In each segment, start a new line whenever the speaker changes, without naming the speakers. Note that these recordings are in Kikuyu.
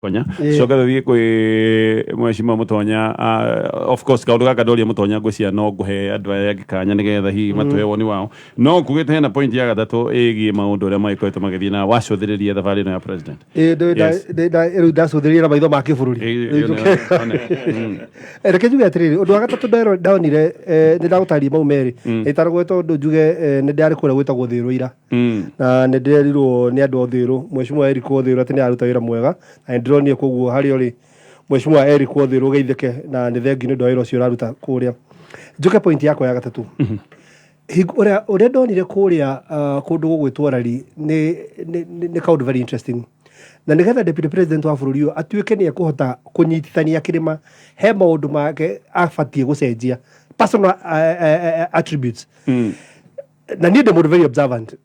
Konya coke tũthiĩ kwĩ mheshimiwa Mũtonya. Of course kaũndũ gaka ndoria Mũtonya, ngwĩciria no ngũhe andũ aya angĩ kanya nĩgetha hihi matũhe woni wao, no ngugĩte hena point ya gatatũ ĩgiĩ maũndũ ũrĩa magĩkoretwo magĩthiĩ na wacũthĩrĩria thabarĩ ĩno ya president.
Rĩu ndacũthĩrĩria na maitho ma kĩbũrũri. Rĩu Reke njuge atĩrĩrĩ, ũndũ wa gatatũ ndonire, nĩ ndagũtarĩria mau merĩ ĩtaragwo tondũ njuge, nĩ ndarĩ kũrĩa gwĩtagwo Thĩrũ ira na nĩ ndĩrerirwo nĩ andũ a Thĩrũ, mheshimiwa Eric Othĩrũ, atĩ nĩ araruta wĩra mwega na nĩ ndĩronire. Koguo harĩa ũrĩ, mheshimiwa Eric Othĩrũ, geithĩke na nĩ thengiũ nĩ ũndũ wa wĩra ũcio ũraruta kũrĩa. Njuke point yakwa ya gatatũ. Ũrĩa ndonire kũrĩa kũndũ gũgwĩtwo rally nĩ kaũndũ very interesting, na nĩgetha deputy president wa bũrũri ũyũ atuĩke nĩ ekũhota kũnyitithania kĩrĩma, he maũndũ make abatiĩ gũcenjia, personal attributes. Na niĩ ndĩ mũndũ very observant.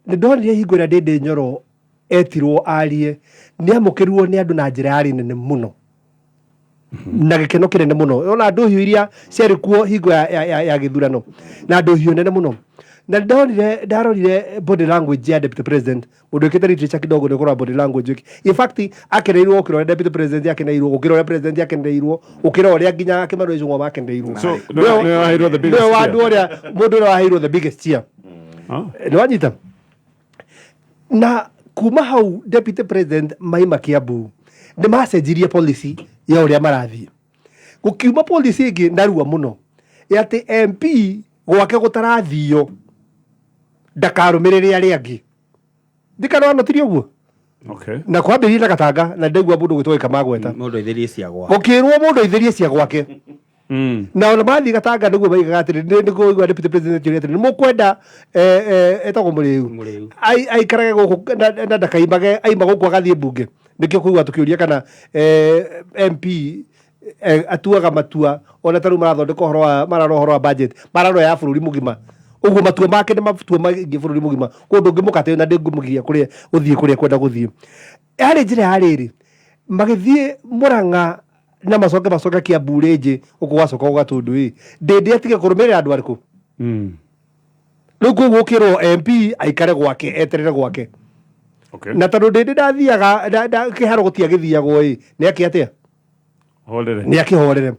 Nĩ ndonire hingo ĩrĩa Ndĩndĩ Nyoro etirwo arie, nĩ amũkĩrirwo nĩ andũ na njĩra yarĩ nene mũno na gĩkeno kĩnene mũno, ona ndũhiũ iria ciarĩ kuo hingo ya gĩthurano na ndũhiũ nene mũno. Na ndonire, ndarorire body language ya deputy president. Mũndũ wĩkĩte literature kidogo nĩ ũkũrora body language. In fact, akenereirwo gũkĩra ũrĩa deputy president akenereirwo, gũkĩra ũrĩa president akenereirwo, gũkĩra ũrĩa nginya Kĩmani Ichung'wa makenereirwo.
So, nĩwe waheirwo the biggest
Nĩwe wa
cheer.
andũ ũrĩa mũndũ ũrĩa waheirwo the biggest cheer. Nĩ wanyita na kuma hau deputy president maima Kiambu nĩ macenjirie policy ya ũrĩa marathiĩ. Gũkiuma policy ĩngĩ narua mũno ya atĩ MP gwake gũtarathio ndakarũmĩrĩre arĩa angĩ. Ndikana wanotirie ũguo. Na kwambĩrĩria na Gatanga na ndaigua mũndũ gwĩtwo Gĩkamagweta.
Mũndũ aithĩrie cia gwake.
Gũkĩrwo mũndũ aithĩrie cia gwake. Na ona mathiĩ Gatanga nĩguo maigaga atĩrĩ, nĩguo igua deputy president akĩũria atĩrĩ, nĩ mũkwenda etagwo Mũrĩu
Mũrĩu.
Aikarage gũkũ na ndakaimage, aima gũkũ agathiĩ mbunge. Nĩkĩo kũigua tũkĩũria kana MP atuaga matua, ona ta rĩu marathondeka ũhoro wa mararora ũhoro wa budget, mararora ya bũrũri mũgima. Ũguo matua make nĩ matua maingĩ bũrũri mũgima, koguo ndũngĩmũkatĩra na ndĩngũmũgiria kũrĩa gũthiĩ kũrĩa kwenda gũthiĩ. Yarĩ njĩra ya rĩrĩ magĩthiĩ Mũrang'a na macoke Kiambu rĩngĩ, gũkũ gwacoka gũgatũndũ ĩ ndĩndĩ atige kũrũmĩrĩra andũ arĩkũ. Rĩu koguo ũkĩrwo MP aikare gwake, eterere gwake. Na tondũ ndĩndĩ ndathiaga kĩharo gũtiagĩthiagwo ĩ nĩ akĩ atĩa?
Horere.
Nĩ akĩhorere.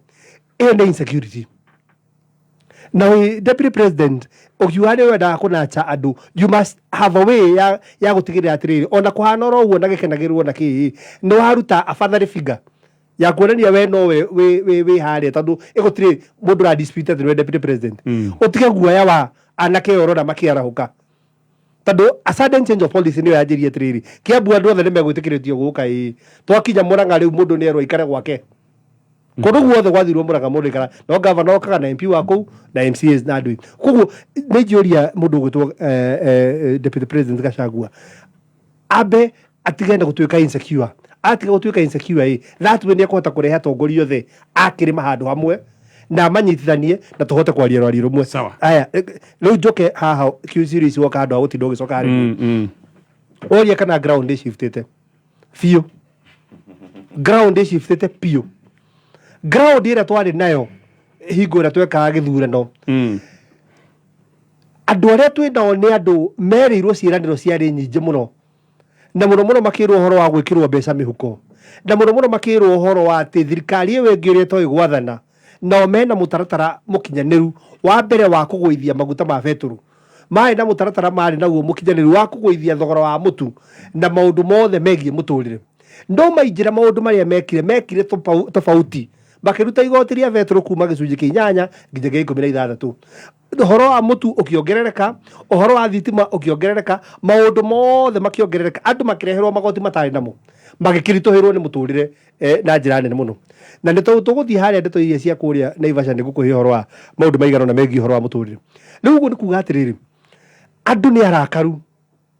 Ĩyo nĩ insecurity. Na wĩ deputy president ũkiuga nĩ wendaga kũnacha andũ, you must have a way ya gũtigĩrĩra atĩrĩrĩ, ona kũhana oro ũguo na gĩkenagĩrwo na kĩĩ, nĩ waruta a fatherly figure ya kuonania we nowe wĩ harĩa, tondũ ĩgũtirĩ mũndũ ũra dispute atĩ nĩwe deputy president. Ũtige guoya wa anake ĩyo ũrona makĩarahũka, tondũ a sudden change of policy nĩyo yanjĩrie atĩrĩrĩ, Kiambu andũ othe nĩ megwĩtĩkĩrĩtio gũka ĩĩ, twakinya Mũrang'a rĩu mũndũ nĩ erwo aikare gwake. Kũndũ guothe gwathirwo Mũrang'a mũndũ aikara no gavana okaga na MP wa kũu na MCAs na andũ. Koguo nĩ njũria mũndũ ũgwĩtwo deputy president Gachagua ambe atige na gũtuĩka insecure. Atiga gũtuĩka insecure ĩ, that way nĩ ekũhota kũrehe atongoria othe a kĩrĩma handũ hamwe na amanyitithanie na tũhote kwaria rwario rũmwe.
Sawa.
Aya, rĩu njoke haha series woka handũ ha gũtinda ũgĩcoka harĩ oria kana ground ĩciftĩte biũ. Ground ĩciftĩte biũ. Ground ĩrĩa twarĩ nayo hingo ĩrĩa twekaga gĩthurano, andũ arĩa twĩ nao nĩ andũ merĩirwo ciĩranĩro ciarĩ nyingĩ mũno, na mũno mũno makĩrwo ũhoro wa gwĩkĩrwo mbeca mĩhuko, na mũno mũno makĩrwo ũhoro wa atĩ thirikari ĩyo ĩngĩ ĩrĩa ĩtoĩ gwathana nao mena mũtaratara mũkinyanĩru wa mbere wa kũgũithia maguta ma betũrũ, marĩ na mũtaratara marĩ naguo mũkinyanĩru wa kũgũithia thogora wa mũtu na maũndũ mothe megiĩ mũtũrĩre. No maingĩra maũndũ marĩa mekire tofauti, makĩruta igoti rĩa betũrũ kuma gĩcunjĩ kĩa 8 nginya gĩa 16, ũhoro wa mũtu ũkĩongerereka, ũhoro wa thitima ũkĩongerereka, maũndũ mothe makĩongerereka, andũ makĩreherwo magoti matarĩ namo, magĩkĩritũhĩrwo nĩ mũtũrĩre na njĩra nene mũno. Na nĩ tondũ tũgũthiĩ harĩa ndeto iria cia kũrĩa Naivasha, nĩ ngũkũhe ũhoro wa maũndũ maigana ũna megiĩ ũhoro wa mũtũrĩre. Rĩu ũguo nĩ kuga atĩrĩrĩ, andũ nĩ arakaru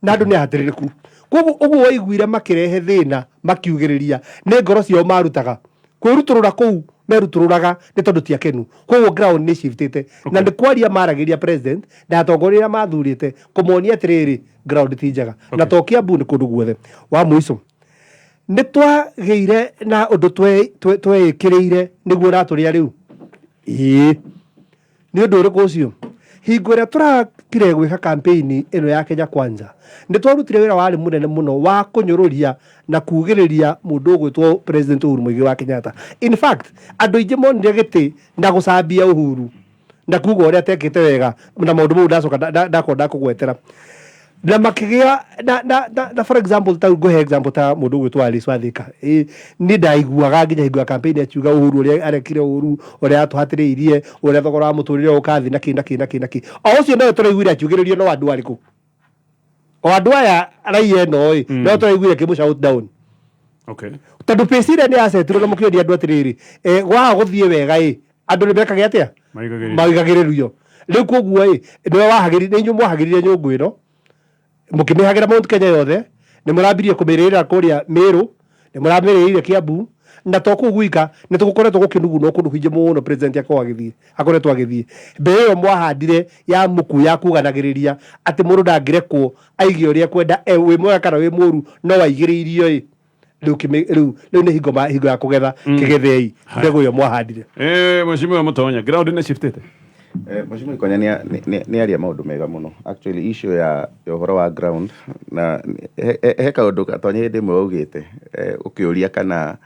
na andũ nĩ ahatĩrĩrĩku. Koguo ũguo waiguire makĩrehe thĩna makiugĩrĩria, nĩ ngoro ciao marutaga kwĩrutũrũra kũu merutũrũraga nĩ tondũ ti akenu. Koguo ground nĩ shiftĩte na nĩ kwaria maragĩria president na atongoria arĩa mathurĩte kũmonia atĩrĩrĩ, ground ti njega. Na to Kiambu, nĩ kũndũ guothe. Wa mũico, nĩ twagĩire na ũndũ tweĩkĩrĩire nĩguo ũratũrĩa rĩu. Ĩĩ, nĩ ũndũ ũrĩkũ ũcio? Hingo ĩrĩa tũrakire gwĩka campaign ĩno ya Kenya Kwanza, nĩ twarutire wĩra warĩ mũnene mũno wa kũnyũrũria na kugĩrĩria mũndũ ũgwĩtwo President Uhuru Muigai wa Kenyatta. In fact, andũ aingĩ monire gĩtĩ na gũcambia Uhuru na kuga ũrĩa atekĩte wega na maũndũ mau ndacoka ndakorwo ndakũgwetera na makĩgĩa na for example, ta ngũhe example ta mũndũ ũgwĩtwo Alice Wathika. Niĩ ndaiguaga nginya hingo ya campaign akiuga Uhuru ũrĩa arekire ũru, ũrĩa atũhatĩrĩirie, ũrĩa thogora wa mũtũrĩre ũkathi na kĩ na kĩ na kĩ na kĩ. O ũcio nawe tũraiguire akiugĩrĩrio no andũ arĩkũ? O andũ aya raia ĩno ĩ no tũraiguire akĩmũ shout down. Tondũ pace ĩrĩa nĩ yacetirwo na mũkĩũria andũ atĩrĩrĩ, gwaga gũthiĩ wega ĩ, andũ nĩ mekage atĩa?
Maigagĩrĩrio.
Maigagĩrĩrio. Rĩu koguo ĩ, nĩwe wahagĩrire, nĩ inyuĩ mwahagĩrire nyũngũ ĩno, mũkĩmĩhagĩra Mount Kenya yothe, nĩ mũrambirie kũmĩrĩrĩra kũrĩa Meru, nĩ mũramĩrĩrĩire Kiambu, na to kũu gwika, nĩ tũgũkoretwo gũkĩnugunwo kũndũ kũingĩ mũno president akorwo agĩthiĩ, akoretwo agĩthiĩ. Mbeũ ĩyo mwahandire ya mũku ya kuganagĩrĩria atĩ mũndũ ndangĩrekwo aige ũrĩa ekwenda, wĩ mwega kana wĩ mũru, no waigĩrĩirio ĩ. Rĩu rĩu nĩ hingo hingo ya kũgetha, kĩgethei mbegũ ĩyo mwahandire.
Mheshimiwa Mutonya, ground nĩ shiftĩte.
Mheshimiwa Ikonya nĩ aria maũndũ mega mũno. Actually, issue ya ũhoro wa ground na he kaũndũ Gatonya hĩndĩ ĩmwe waugĩte, ũkĩũria kana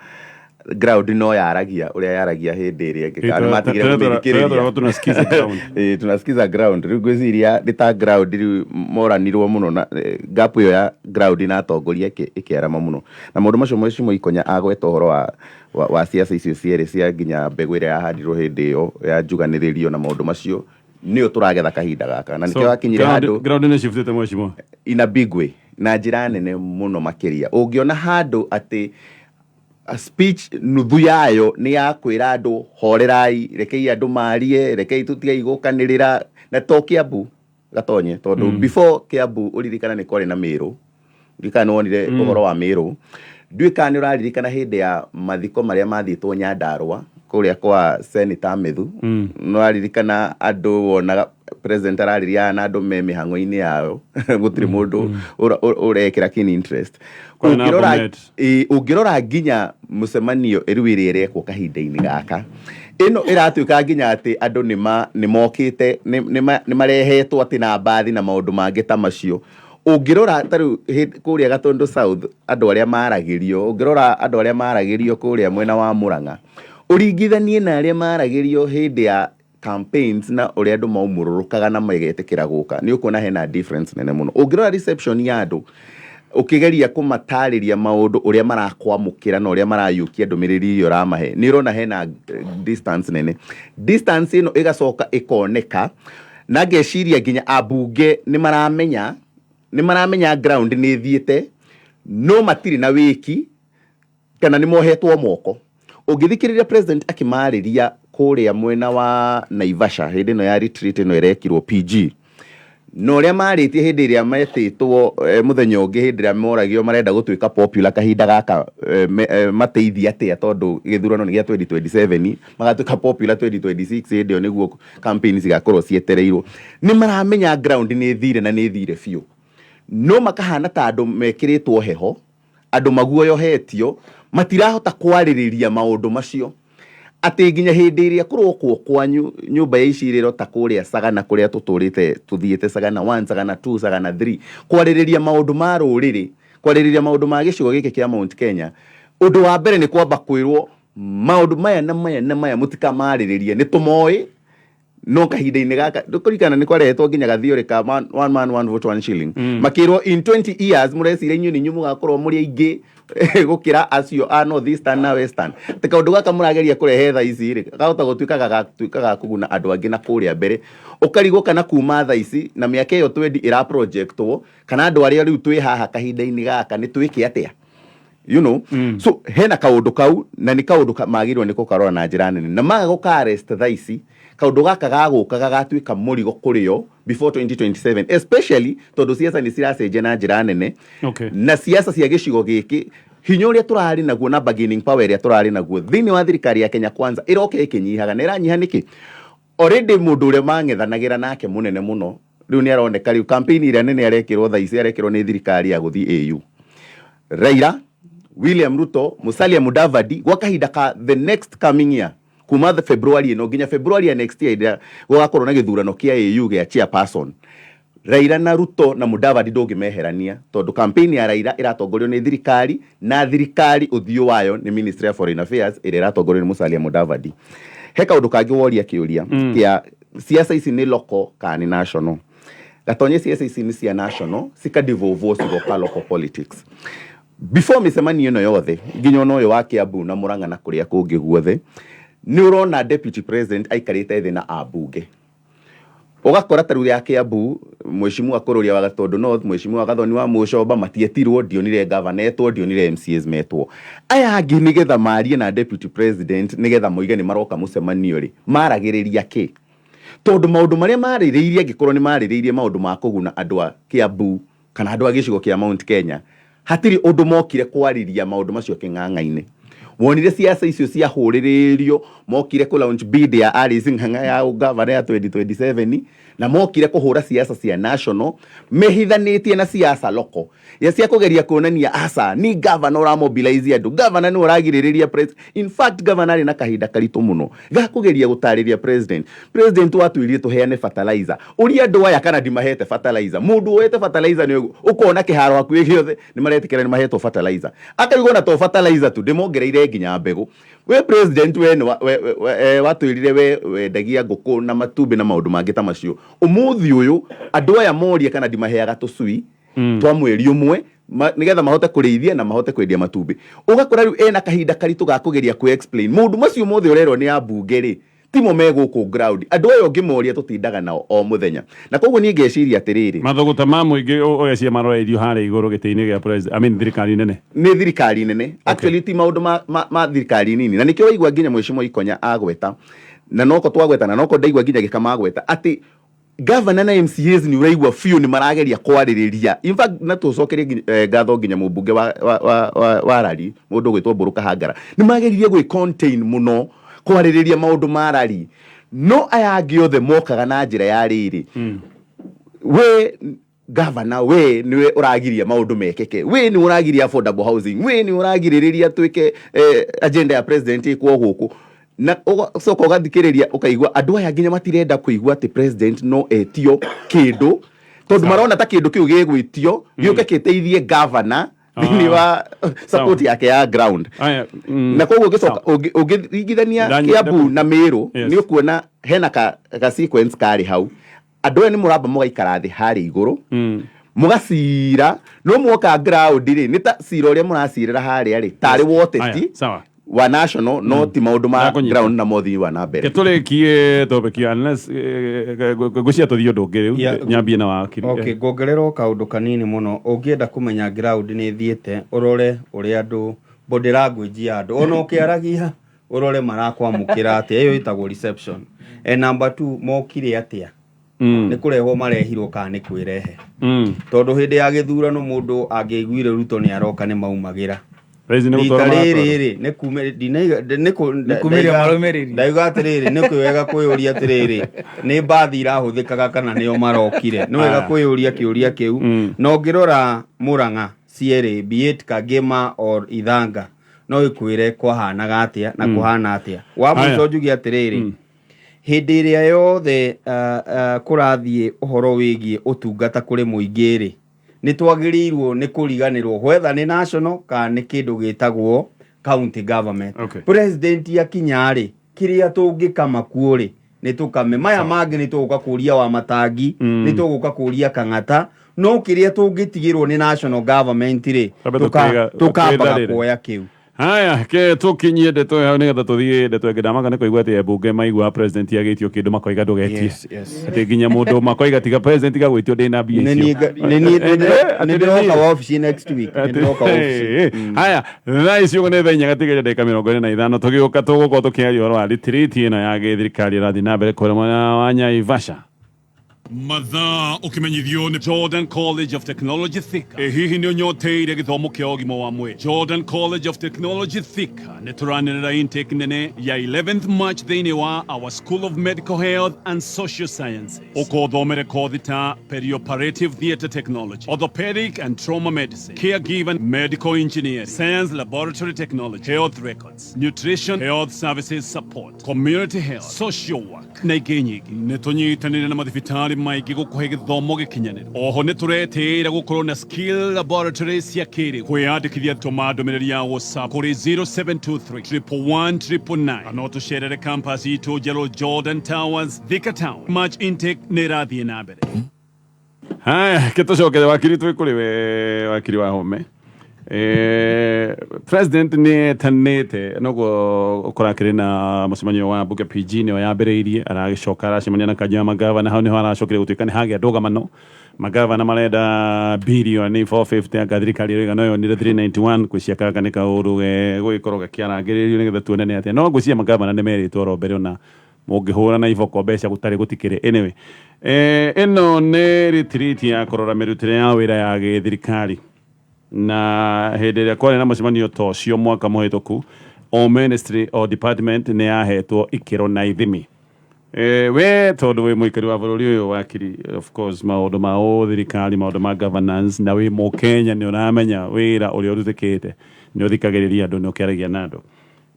ground no yaragia ũrĩa yaragia hĩndĩ ĩrĩa ĩngĩ, kana nĩ matigire kũmĩthikĩrĩria.
Tũretwo tunasikiza ground.
Tunasikiza ground. Rĩu ngwĩciria nĩ ta ground rĩu moranirwo mũno na gap ĩyo ya ground na atongoria ĩkĩarama mũno. Na maũndũ macio Mheshimiwa Ikonya agweta ũhoro wa ciaca icio cierĩ cia nginya mbegũ ĩrĩa yahandirwo hĩndĩ ĩyo ya njuganĩrĩrio na maũndũ macio nĩyo tũragetha kahinda gaka, na nĩkĩo hakinyire handũ.
Ground nĩ shiftĩte, mheshimiwa.
In a big way, na njĩra nene mũno makĩria. Ũngĩona handũ atĩ a speech nuthu yayo nĩ ya kwĩra andũ horerai, rekei andũ marie, rekei tũtigai gũkanĩrĩra, na to Kiambu Gatonye, tondũ before Kiambu ũririkana nĩ kwarĩ na Meru. Ririkana nĩ wonire ũhoro wa Meru. Ndiũĩ kana nĩ ũraririkana hĩndĩ ya mathiko marĩa mathiĩtwo Nyandarua kũrĩa kwa Senator Methu. Nĩ ũraririkana andũ wonaga president ararĩria na andũ me mĩhang'o-inĩ yao, gũtirĩ mũndũ ũrekĩra keen interest.
Kwarĩ na
Ũngĩrora
Bomet.
Ũngĩrora nginya mũcemanio rĩu ĩrĩa ĩrekwo kahinda-inĩ gaka, ĩno ĩratuĩka nginya atĩ andũ nĩ mokĩte, nĩ marehetwo atĩ na mbathi na maũndũ mangĩ ta macio. Ũngĩrora ta rĩu kũrĩa Gatundu South, andũ arĩa maragĩrio, ũngĩrora andũ arĩa maragĩrio kũrĩa mwena wa Murang'a, ũringithanie na arĩa maragĩrio hĩndĩ ya campaigns na ũrĩa andũ maumũrũrũkaga na magetĩkĩra gũka, nĩ ũkuona hena difference nene mũno. Ũngĩrora reception ya andũ, ũkĩgeria kũmatarĩria maũndũ ũrĩa marakwamũkĩra na ũrĩa marayũkia ndũmĩrĩri iria ũramahe, nĩ ũrona hena distance nene. Distance ĩno ĩgacoka ĩkoneka, na ngeciria nginya ambunge nĩ maramenya ground nĩ ĩthiĩte, no matirĩ na wĩki kana nĩ mohetwo moko. Ũngĩthikĩrĩria president akĩmarĩria kũrĩa mwena wa Naivasha hĩndĩ ĩno ya retreat ĩno ĩrekirwo PG, na ũrĩa marĩtie hĩndĩ ĩrĩa metĩtwo, mũthenya ũngĩ hĩndĩ ĩrĩa moragio marenda gũtuĩka popular kahinda gaka, mateithie atĩa, tondũ gĩthurano nĩ gĩa 2027, magatuĩka popular 2026, hĩndĩ ĩyo nĩguo campaign cigakorwo cietereirwo. Nĩ maramenya ground nĩ ĩthire na nĩ ĩthire biũ, no makahana ta andũ mekĩrĩtwo heho, andũ maguoyohetio, matirahota kwarĩrĩria maũndũ macio, atĩ nginya hĩndĩ ĩrĩa kũrokwo kwanyu nyũmba ya icirĩro ta kũrĩa Sagana, kũrĩa tũtũrĩte tũthiĩte Sagana 1, Sagana 2, Sagana 3, kwarĩrĩria maũndũ ma rũrĩrĩ, kwarĩrĩria maũndũ ma gĩcigo gĩkĩ kĩa Mount Kenya, ũndũ wa mbere nĩ kwamba kwĩrwo maũndũ maya na maya na maya mũtikamarĩrĩrie, nĩ tũmoĩ. No kahinda-inĩ gaka ndũkũririkana nĩ kwarehetwo nginya gathiũrĩ ka one man one vote one shilling, makĩrwo in 20 years mũreciria inyuĩ nĩ inyuĩ mũgakorwo mũrĩ aingĩ gũkĩra acio a North Eastern na Western, atĩ kaũndũ gaka mũrageria kũrehe thaa ici rĩ, kahota gũtuĩka gagatuĩka ga kũguna andũ angĩ na kũrĩa mbere. Ũkarigwo kana kuma thaa ici na mĩaka ĩyo 20 ĩra projectwo, kana andũ arĩa rĩu twĩ haha kahinda-inĩ gaka nĩ twĩke atĩa. So hena kaũndũ kau, na nĩ kaũndũ magĩrĩirwo nĩ gũkarora na njĩra nene, na maga gũka arrest thaa ici, kaũndũ gaka gagũka gagatuĩka mũrigo kũrĩ o before 2027, especially tondũ siasa nĩ ciracenjia na njĩra nene. Na siasa cia gĩcigo gĩkĩ, hinya ũrĩa tũrarĩ naguo na bargaining power ĩrĩa tũrarĩ naguo thĩinĩ wa thirikari ya Kenya Kwanza ĩroka ĩkĩnyihaga. Na ĩranyiha nĩkĩ? Already mũndũ ũrĩa mang'ethanagĩra nake mũnene mũno rĩu nĩ aroneka rĩu campaign ĩrĩa nene arekĩrwo thaa ici arekĩrwo nĩ thirikari ya gũthiĩ AU. Raila, William Ruto, Musalia Mudavadi, gwa kahinda ka the next coming year. Kuma February ĩno nginya February ya next year, ĩrĩa gũgakorwo na gĩthurano kĩa AU gĩa chairperson, Raila na Ruto na Mudavadi ndũngĩmeherania, tondũ campaign ya Raila ĩratongorio nĩ thirikari, na thirikari ũthiũ wayo nĩ Ministry of Foreign Affairs ĩrĩa ĩratongorio nĩ Musalia Mudavadi. He kaũndũ kangĩ woria, kĩũria kĩa siasa ici nĩ local kana nĩ national. Gatonye, siasa ici nĩ cia national, cikadevolvwo cigoka local politics. Before mĩcemanio ĩno yothe, nginya ona ũyũ wa Kiambu na Murang'a na kũrĩa kũngĩ guothe, nĩ ũrona deputy president aikarĩte thĩ na ambunge. Ũgakora ta rĩu ya Kiambu, mheshimiwa Kũrũria wa Gatundu North, mheshimiwa Gathoni wa Mũcomba matietirwo, ndionire gavana etwo, ndionire MCAs metwo. Aya angĩ nĩgetha marie na deputy president, nĩgetha moige nĩ maroka mũcemanio rĩ, maragĩrĩria kĩ? Tondũ maũndũ marĩa marĩrĩirie, angĩkorwo nĩ marĩrĩirie maũndũ ma kũguna andũ a Kiambu kana andũ a gĩcigo kĩa Mount Kenya, hatirĩ ũndũ mokire kwarĩria maũndũ macio kĩng'ang'a-inĩ. Wonire ciaca icio ciahũrĩrĩrio, mokire kũ launch bid ya Alice Ng'ang'a ya ũgavana ya 2027, na mokire kũhũra siasa cia national mehithanĩtie na siasa local ya cia kũgeria kuonania aca ni gavana ũramobilize andũ, gavana nĩ ũragirĩrĩria president. In fact, gavana arĩ na kahinda karitũ mũno ga kũgeria gũtarĩria president. President watwĩrire tũheane fertilizer, ũria andũ aya kana ndimahete fertilizer. Mũndũ woete fertilizer nĩ ũkona kĩharo hakuhĩ gĩothe nĩ maretĩkĩra nĩ mahetwo fertilizer, akauga ona to fertilizer tu, ndĩmongereire nginya mbegũ. We president, we nĩ watwĩrire we wendagia ngũkũ na matumbĩ na maũndũ mangĩ ta macio. Ũmũthĩ ũyũ andũ aya moria kana ndimaheaga tũcui twa mweri ũmwe nĩgetha mahote kũrĩithia na mahote kwendia matumbĩ. Ũgakora rĩu ena kahinda karitũ ga kũgeria kũ explain maũndũ macio mothe ũrerwo nĩ ambunge rĩ, timo me gũkũ ground. Andũ aya ũngĩmoria tũtindaga nao o mũthenya, na koguo niĩ ngeciria atĩrĩrĩ,
Mathũgũta ma mũingĩ ũgeciria maroreirio harĩa igũrũ gĩtĩ-inĩ gĩa president, I mean thirikari nene.
Nĩ thirikari nene actually, ti maũndũ ma thirikari nini, na nĩkĩo waigua nginya mheshimiwa Ikonya agweta, na noko twagweta, na noko ndaigua nginya Gĩkama agweta atĩ gavana na MCAs nĩ ũraigua biũ nĩ marageria kwarĩrĩria. In fact, na tũcokerie ngatho nginya mũmbunge wa Rari, mũndũ ũgwĩtwo Mbũrũ Kahangara, nĩ mageririe gwĩ contain mũno kwarĩrĩria maũndũ ma Rari, no aya angĩ othe mokaga na njĩra ya rĩrĩ, we gavana, we niwe ũragiria maũndũ mekĩke, we nĩ ũragiria affordable housing, we nĩ ũragirĩrĩria twĩke agenda ya president ĩkwo gũkũ. Na ũgacoka ũgathikĩrĩria ũkaigua andũ aya nginya matirenda kũigua atĩ president no etio kĩndũ, tondũ marona ta kĩndũ kĩu gĩgwĩtio gĩũke gĩteithie gavana thĩinĩ wa support yake ya ground.
Aya,
Na koguo ũgĩcoka ũngĩringithania Kiambu na Meru, nĩ ũkuona hena ka sequence karĩ hau. Andũ aya nĩ mũramba mũgaikara thĩ harĩa igũrũ, mũgacira, no mwoka ground rĩ, nĩ ta cira ũrĩa mũracirĩra harĩa rĩ tarĩ woteti
Aya, sawa.
wa national, no ti maũndũ ma
Ndakũnyita.
ground na mothii wa na mbere.
Ke tũrĩkie topic unless ngwĩciria tũthiĩ ũndũ ũngĩ rĩu. Nyambie na wakiri.
Okay, nguongerera o kaũndũ kanini mũno. Ũngĩenda kũmenya ground nĩ ĩthiĩte, ũrore ũrĩa andũ, body language ya andũ, ona ũkĩaragia ũrore marakwamũkĩra atĩa, ĩyo ĩtagwo reception. And number two, mokire atĩa, nĩ kũrehwo marehirwo kana nĩ kwĩrehe? Tondũ hĩndĩ ya gĩthurano mũndũ angĩaiguire Ruto nĩ aroka, nĩ maumagĩra.
Thaa ici nĩ
rita
gũtwara
rĩrĩ
maratwara.
rĩ nĩ kume ndinaiga nĩ kũ-
Nĩ kumĩria marũmĩrĩri.
Ndauga atĩrĩrĩ, nĩ kwĩwega kwĩyũria atĩrĩrĩ, nĩ mbathi irahũthĩkaga kana nĩo marokire? Nĩ wega kwĩyũria kĩũria kĩu. Na ũngĩrora Mũrang'a cierĩ, be it Kagema or Ithanga, no ĩkwĩre kwahanaga atĩa na kũhana atĩa. Wa
Haya.
mũico njuge atĩrĩrĩ, hĩndĩ ĩrĩa yothe kũrathiĩ ũhoro wĩgiĩ ũtungata kũrĩ mũingĩ rĩ, nĩ twagĩrĩirwo nĩ kũriganĩrwo whether nĩ national kana nĩ kĩndũ gĩtagwo county government. President akinya rĩ, kĩrĩa tũngĩkama kuo rĩ, nĩ tũkame. Maya mangĩ nĩ tũgũka kũria wa matangi, nĩ tũgũka kũria Kang'ata, no kĩrĩa tũngĩtigĩrwo nĩ national government rĩ,
Twambe
tũkambaga
tũkĩtharĩre.
kuoya kĩu.
Haya, ke tũkinyie ndeto ĩyo nĩgetha tũthiĩ ndeto ĩngĩ. Ndamaka nĩ kũigua atĩ mbunge maigua president agĩtio kĩndũ makoiga ndũgetie. Atĩ nginya mũndũ makoiga tiga president gagwĩtio ndĩna mbia
Nĩ
icio.
niĩ nĩ niĩ-
Atĩ
nĩ
nĩ
ndĩroka
niĩ.
wabici next week, nĩ ndĩroka wabici.
Haya, thaa ici ũguo nĩ thaa 4 gatigaire ndagĩka 45. Tũgĩũka tũgũkorwo tũkĩaria ũhoro wa retreat ĩno ya gĩthirikari ĩrathiĩ na mbere kũrĩa mwena wa Naivasha. Mathaa ũkĩmenyithio nĩ Jordan College of Technology Thika. Ĩ hihi nĩ ũnyoteire gĩthomo kĩa ũgima wa mwĩrĩ? Jordan College of Technology Thika nĩ tũranĩrĩra intake nene ya 11th March thĩinĩ wa our School of Medical Health and Social Sciences. Ũkothomere kothi ta perioperative theatre technology, orthopedic and trauma medicine, caregiver, medical engineering, science laboratory technology, health records, nutrition, health services support, community health, social work na ingĩ nyingĩ. Nĩ tũnyitanĩire na mathibitarĩ maingĩ gũkũhe gĩthomo gĩkinyanĩru. Oho nĩ tũretĩĩra gũkorwo na skill laboratory cia kĩrĩu. Kwĩyandĩkithia tũma ndũmĩrĩri ya WhatsApp kũrĩ 0723 111 999 kana ũtũcerere campus itũ njerũ Jordan Towers, Thika Town. March intake nĩ ĩrathiĩ na mbere. Haya, ke tũcokere wakiri twĩ kũrĩ we wakiri wa home. President nĩ etanĩte noguo kũrakĩrĩ na mũcemanio wa mbunge PG nĩyo yambĩrĩirie, aragĩcoka aracemania na kanjũ ya magavana, hau nĩho aracokire gũtuĩka nĩ hagĩa ndũgamano. Magavana marenda bilioni 450, anga thirikari ĩrauga no yonire 391. Ngwĩciria gaka nĩ kaũndũ gegũgĩkorwo gakĩarangĩrĩrio nĩgetha tuone nĩ atĩa, no ngwĩciria magavana nĩ merĩtwo oro mbere ona mũngĩhũra na iboko mbeca gũtarĩ gũtikĩrĩ. Anyway, ĩno nĩ retreat ya kũrora mĩrutĩre ya wĩra ya gĩthirikari, na hĩndĩ ĩrĩa kwarĩ na mũcemanio ta ũcio mwaka mũhĩtũku, o ministry o department nĩ yahetwo ikĩro na ithimi. We tondũ wĩ mũikari wa bũrũri ũyũ, wakiri, of course maũndũ ma ũthirikari, maũndũ ma governance, na wĩ mũkenya, nĩ ũramenya wĩra ũrĩa ũrutĩkĩte, nĩ ũthikagĩrĩria andũ, nĩ ũkĩaragia na andũ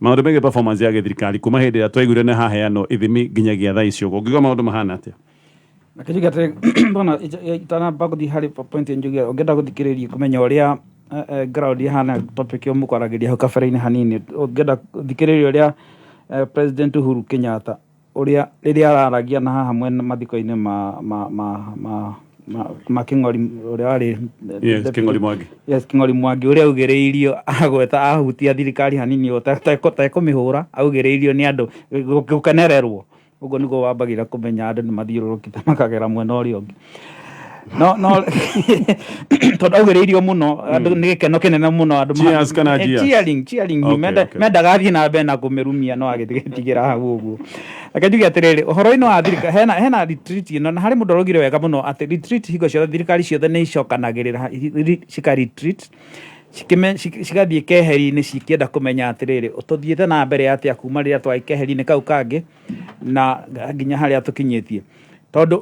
maũndũ megiĩ performance ya gĩthirikari kuma hĩndĩ ĩrĩa twaiguire nĩ haheanwo ithimi nginyagia thaa ici ũguo, ũngiuga maũndũ mahana atĩa?
Nakĩnjuge atĩrĩ, mbona itanamba gũthiĩ harĩ point njuge, ũngĩenda gũthikĩrĩria kũmenya ũrĩa ground ihana, topic ĩyo mũkwaragĩria hau kabere-inĩ hanini, ũngĩenda gũthikĩrĩria ũrĩa President Uhuru Kenyatta, ũrĩa rĩrĩa araragia na haha mwena mathiko-inĩ ma Kĩng'ori ũrĩa warĩ
Yes, Kĩng'ori Mwangi.
Yes, Kĩng'ori Mwangi, ũrĩa augĩrĩirio agweta ahutia thirikari hanini ũtekũmĩhũra, augĩrĩirio nĩ andũ gũkenererwo. Ũguo nĩguo wambagĩra kũmenya andũ nĩ mathiũrũrũkĩte makagera mwena ũrĩa ũngĩ, no tondũ augĩrĩirio mũno andũ nĩ gĩkeno kĩnene mũno andũ
Cheers kana jeers?
Cheering, cheering. Mendaga athiĩ na mbere na kũmĩrumia, no agĩtigĩra hau ũguo. Reke njuge atĩrĩrĩ, ũhoro-inĩ wa thirikari, hena retreat ĩno, na harĩ mũndũ araugire wega mũno atĩ retreat hingo ciothe thirikari ciothe nĩ icokanagĩrĩra, cika retreat, cigathiĩ keheri-inĩ cikĩenda kũmenya atĩrĩrĩ, tũthiĩte na mbere atĩa kuma rĩrĩa twarĩ keheri-inĩ kau kangĩ na nginya harĩa tũkinyĩtie, tondũ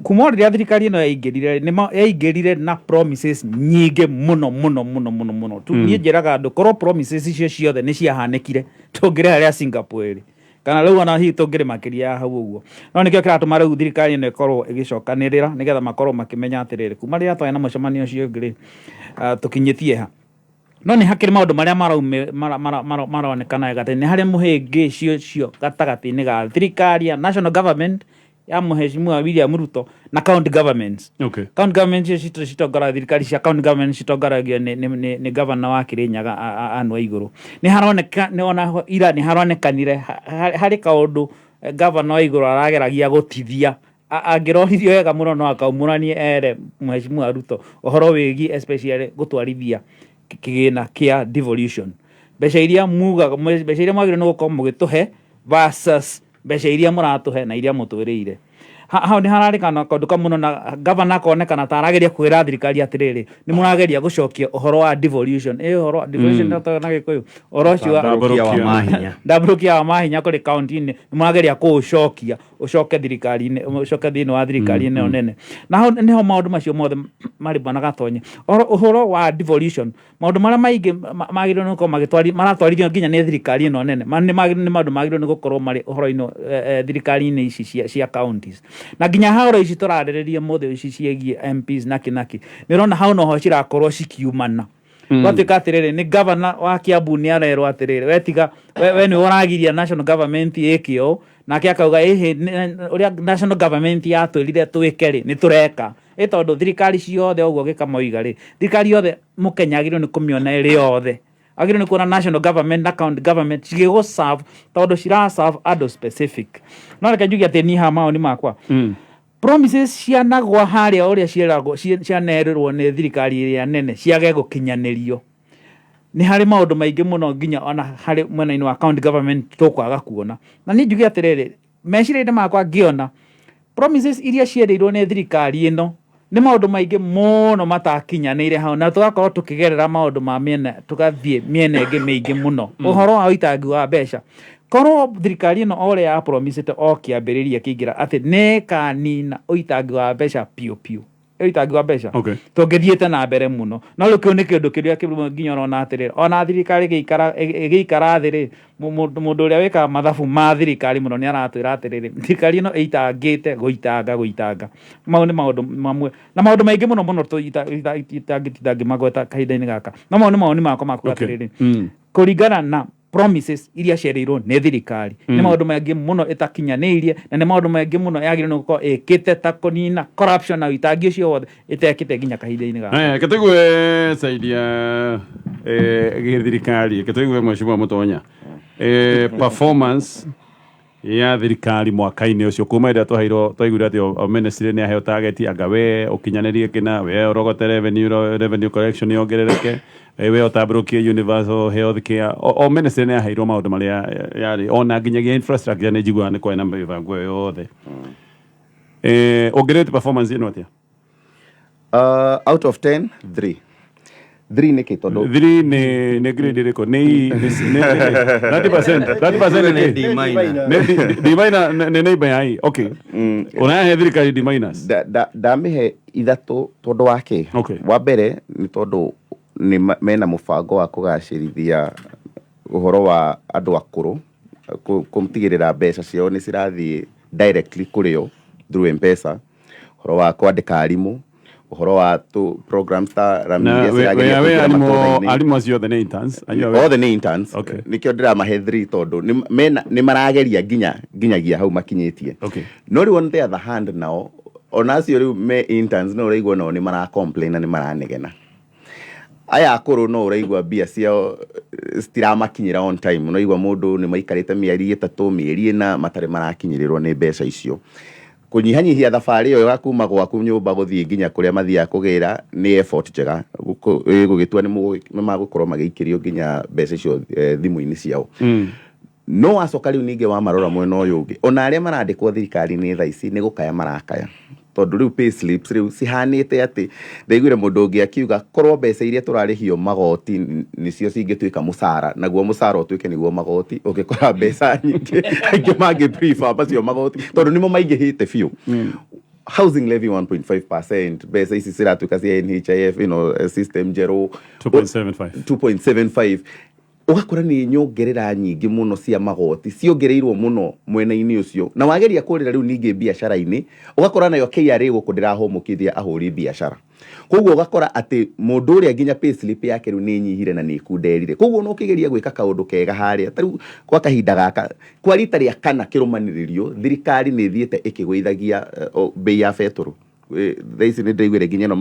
kuma o rĩrĩa thirikari ĩno yaingĩrire, nĩ yaingĩrire na promises nyingĩ mũno mũno mũno mũno mũno. Niĩ njĩraga andũ, korwo promises icio ciothe nĩ ciahanĩkire, tũngĩrĩ harĩa Singapore ĩrĩ, kana rĩu ona hihi tũngĩrĩ makĩria ya hau ũguo. No nĩkĩo kĩratũma rĩu thirikari ĩno ĩkorwo ĩgĩcokanĩrĩra nĩgetha makorwo makĩmenya atĩrĩrĩ, kuma rĩrĩa twarĩ na mũcemanio ũcio ũngĩ rĩ, tũkinyĩtie ha. No nĩ hakĩrĩ maũndũ marĩa maronekana wega atĩ nĩ harĩ mũhĩngĩcio ũcio gatagatĩ-inĩ ga thirikari ya national government ya Mheshimiwa William Ruto na county governments. County government icio citongoragia, thirikari cia county government citongoragio nĩ governor wa Kirinyaga, Anne Waigũrũ. Nĩ haroneka nĩ ona ira nĩ haronekanire harĩ kaũndũ governor Waigũrũ arageragia gũtithia. Angĩroririo wega mũno no akaumũranie ere Mheshimiwa Ruto ũhoro wĩgiĩ especially gũtwarithia kĩgĩna kĩa devolution, mbeca iria mugaga, mbeca iria mwagĩrĩirwo nĩ gũkorwo mũgĩtũhe versus mbeca iria mũratũhe na iria mũtwĩrĩire. Hau nĩ hararĩkana kaũndũ kamwe mũno, na gavana akonekana ta arageria kwĩra thirikari atĩrĩrĩ, nĩ mũrageria gũcokia ũhoro wa devolution, ĩ ũhoro wa devolution na Gĩkũyũ ũhoro ũcio wa
Ndambũrũkia wa mahinya.
Ndambũrũkia wa mahinya kũrĩ kaunti-inĩ, nĩ mũrageria kũũcokia ũcoke thirikari-inĩ, ũcoke thĩinĩ wa thirikari ĩno nene. Na hau nĩho maũndũ macio mothe marĩ, bwana Gatonye. Ũhoro wa devolution, maũndũ marĩa maingĩ magĩrĩirwo nĩ gũkorwo maratwarithio nginya nĩ thirikari ĩno nene, nĩ maũndũ magĩrĩirwo nĩ gũkorwo marĩ ũhoro-inĩ thirikari-inĩ ici cia counties, na nginya haoro ici tũrarĩrĩria mũthĩ ici ciĩgiĩ MPs naki naki, nĩ ũrona hau noho cirakorwo cikiumana. Gwatuĩka atĩrĩrĩ, nĩ governor wa Kiambu nĩ arerwo atĩrĩrĩ, we tiga we nĩwe ũragiria national government ĩke ũũ, nake akauga ĩhĩ, ũrĩa national government yatwĩrire twĩke rĩ, nĩ tũreka. Ĩ tondũ thirikari ciothe ũguo gĩkamoiga rĩ, thirikari yothe mũkenya agĩrĩirwo nĩ kũmĩona ĩrĩ yothe, agĩrĩirwo nĩ kuona national government na county government cigĩgũ serve, tondũ cira serve andũ specific. No reke njuge atĩ niĩ haha mawoni makwa, promises cianagwa harĩa ũrĩa ciĩragwo, cianerĩrwo nĩ thirikari ĩrĩa nene ciage gũkinyanĩrio, nĩ harĩ maũndũ maingĩ mũno nginya ona harĩ mwena-inĩ wa county government tũkwaga kuona. Na niĩ njuge atĩrĩrĩ, meciria-inĩ makwa ngĩona Promises iria cierĩirwo nĩ thirikari ĩno nĩ maũndũ maingĩ mũno matakinyanĩire hau, na tũgakorwo tũkĩgerera maũndũ ma mĩena, tũgathiĩ mĩena ĩngĩ mĩingĩ mũno. Ũhoro wa ũitangi wa mbeca, korwo thirikari ĩno o ũrĩa ya promisĩte o kĩambĩrĩria kĩingĩra atĩ nĩ ĩkanina ũitangi wa mbeca piũ piũ, ũitangi wa mbeca, tũngĩthiĩte na mbere mũno. No rĩu kĩu nĩ kĩndũ kĩrĩa kĩmwe nginya ũrona atĩrĩrĩ, ona thirikari ĩgĩikara thĩ rĩ, mũndũ ũrĩa wĩkaga mathabu ma thirikari mũno nĩ aratwĩra atĩrĩrĩ, thirikari ĩno ĩitangĩte gũitanga gũitanga. Mau nĩ maũndũ mamwe na maũndũ maingĩ mũno mũno itangĩmagweta kahinda-inĩ gaka, no mau nĩ mawoni makwa ma kuga atĩrĩrĩ, kũringana na promises iria ciarĩirwo nĩ thirikari, nĩ maũndũ maingĩ mũno ĩtakinyanĩirie, na nĩ maũndũ maingĩ mũno yagĩrĩirwo nĩ gũkorwo ĩkĩte ta kũnina corruption na ũitangi ũcio wothe ĩtekĩte nginya kahinda-inĩ gaka.
Haya, reke tũigue side ya gĩthirikari, reke tũigue Mheshimiwa Mũtonya, performance ya thirikari mwaka-inĩ ũcio kuma ĩrĩa twaheirwo, twaiguire atĩ o ministry nĩ aheo target, anga we ũkinyanĩrie kĩna, we ũrogote revenue collection yongerereke, we ũtambũrũkie universal health care. O ministry nĩ aheirwo maũndũ marĩa yarĩ, ona nginyagia infrastructure nĩ njiguaga nĩ kwarĩ na mĩbango ĩyo yothe. Ũngĩrate performance ĩno atĩa?
Out of 10, 3. 3 nĩkĩ? Tondũ
3 nĩ grade ĩrĩkũ? Nĩ E, nĩ 30%, 30%
nĩ
nĩ
D minus.
Nĩ D minus, nĩ neighbor ya E. Okay, ũrahe thirikari D minus?
Ndamĩhe 3 tondũ wa kĩ? Wa mbere nĩ tondũ nĩ mena mũbango wa kũgacĩrithia ũhoro wa andũ akũrũ, kũtigĩrĩra mbeca ciao nĩ cirathiĩ directly kũrĩ o through M-Pesa, ũhoro wa kwandĩka arimũ, ũhoro wa tũ programs ta RAMI
Na
iria cirageria
we
kũingĩra
arimũ
matũũra-inĩ.
Arimũ acio othe nĩ interns? Acio
Othe nĩ interns. Nĩkĩo ndĩramahe 3, tondũ nĩ marageria nginyagia hau makinyĩtie. No rĩu on the other hand, nao ona acio rĩu me interns, no ũraigua nao nĩ mara complain na nĩ maranegena. Aya akũrũ, no ũraigua mbia ciao citiramakinyĩra on time. Ũraigua mũndũ nĩ maikarĩte mĩeri 3, mĩeri 4 matarĩ marakinyĩrĩrwo nĩ mbeca icio. Kũnyihanyihia thabarĩ ĩyo ya kuma gwaku nyũmba gũthiĩ nginya kũrĩa mathiaga kũgĩra nĩ effort njega. Gũgĩtua nĩ magũkorwo magĩikĩrio nginya mbeca icio thimũ-inĩ ciao. No wacoka rĩu ningĩ wamarora mwena ũyũ ũngĩ, ona arĩa marandĩkwo thirikari-inĩ thaa ici nĩ gũkaya marakaya, tondũ rĩu pay slips rĩu cihanĩte atĩ ndaiguire mũndũ ũngĩ akiuga korwo mbeca iria tũrarĩhio magoti nĩcio cingĩtuĩka mũcara, naguo mũcara ũtuĩke nĩguo magoti, ũngĩkora mbeca nyingĩ aingĩ mangĩ prefer macio magoti, tondũ nĩmo maingĩhĩte biũ. Housing levy 1.5%, mbeca ici ciratuĩka cia NHIF, system njerũ.
2.75.
2.75, ũgakora nĩ nyongerera nyingĩ mũno cia magoti ciongereirwo mũno mwena-inĩ ũcio. Na wageria kũrĩra rĩu ningĩ biacara-inĩ, ũgakora nayo KRA gũkũ ndĩrahũmũkithia ahũri biacara. Koguo ũgakora atĩ mũndũ ũrĩa nginya pay slip yake rĩu nĩ ĩnyihire na nĩ ĩkunderire. Koguo no ũkĩgeria gwĩka kaũndũ kega harĩa ta rĩu kwa kahinda gaka, kwa rita rĩa kana kĩrũmanĩrĩrio, thirikari nĩ ĩthiĩte ĩkĩgũithagia bei ya betũrũ. Thaa ici nĩ ndĩraiguire nginya ĩno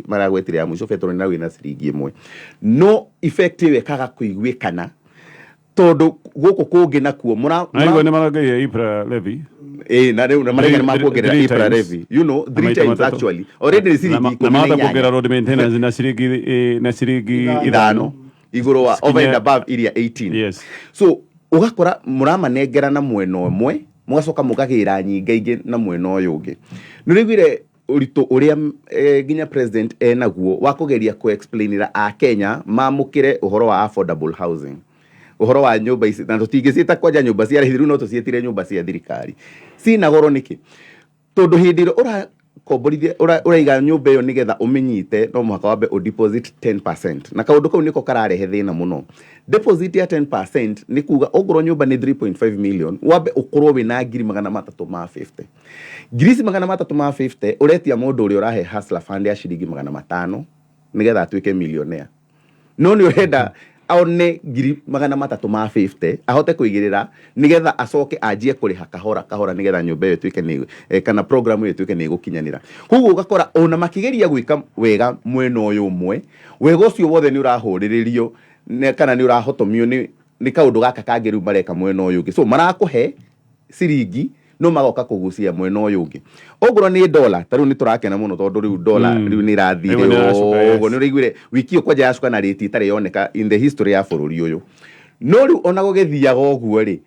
maragwetire ya mũico, betũrũ nĩ ĩragũire na ciringi 1, no effect ĩyo ĩkaga kũiguĩkana tondũ gũkũ kũngĩ nakuo
Naigua nĩ marongereire EPRA levy.
Ĩĩ, na rĩu na marauga nĩ makuongerera
Three
EPRA
times.
levy, three
Maita
times.
3.
Actually already nĩ ciringi
Na
ikũmi na
mahota
inyanya.
kuongerera road maintenance na ciringi
5 igũrũ wa over and
Cikinye-
above iria 18. So ũgakora mũramanengera na mwena ũmwe, mũgacoka mũkagĩra nyinga ingĩ na mwena ũyũ ũngĩ. Nĩ ũraiguire ũritũ ũrĩa nginya president enaguo wa kũgeria kũ-explainĩra a Kenya mamũkĩre ũhoro wa affordable housing, ũhoro wa nyũmba ici, na tũtingĩciĩta kwanja nyũmba cia raithi rĩu, no tũciĩtire nyũmba cia thirikari cina goro. Nĩkĩ? Tondũ hĩndĩ ĩrĩa ũrakomborithia, ũraiga nyũmba ĩyo nĩgetha ũmĩnyite, no mũhaka wambe ũdeposit 10%, na kaũndũ kau nĩko kararehe thĩna mũno. Deposit ya 10% nĩ kuga ongorwo nyũmba nĩ 3.5 million, wambe ũkorwo wĩna ngiri 350. Ngiri ici 350 ũretia mũndũ ũrĩa ũrahe Hustler Fund ya ciringi 500 nĩgetha atuĩke millionaire, no nĩ ũrenda one ngiri 350 ahote kũigĩrĩra nĩgetha acoke anjie kũrĩha kahora kahora, nĩgetha nyũmba ĩyo ĩtuĩke nĩ kana program ĩyo ĩtuĩke nĩ ĩgũkinyanĩra. Koguo ũgakora ona makĩgeria gwĩka wega mwena ũyũ ũmwe, wega ũcio wothe nĩ ũrahũrĩrĩrio kana nĩ ũrahotomio nĩ kaũndũ gaka kangĩ rĩu mareka mwena ũyũ ũngĩ. So marakũhe ciringi no magoka kũgucia mwena ũyũ ũngĩ. Ongorwo nĩ dola, ta rĩu nĩ tũrakena mũno tondũ rĩu dola rĩu nĩ ĩrathire.
Rĩu nĩ ĩracuka, yes.
Ũguo nĩ ũraiguire wiki ĩyo kwanja yacuka na rĩti ĩtarĩ yoneka in the history ya bũrũri ũyũ. No rĩu ona gũgĩthiaga ũguo rĩ,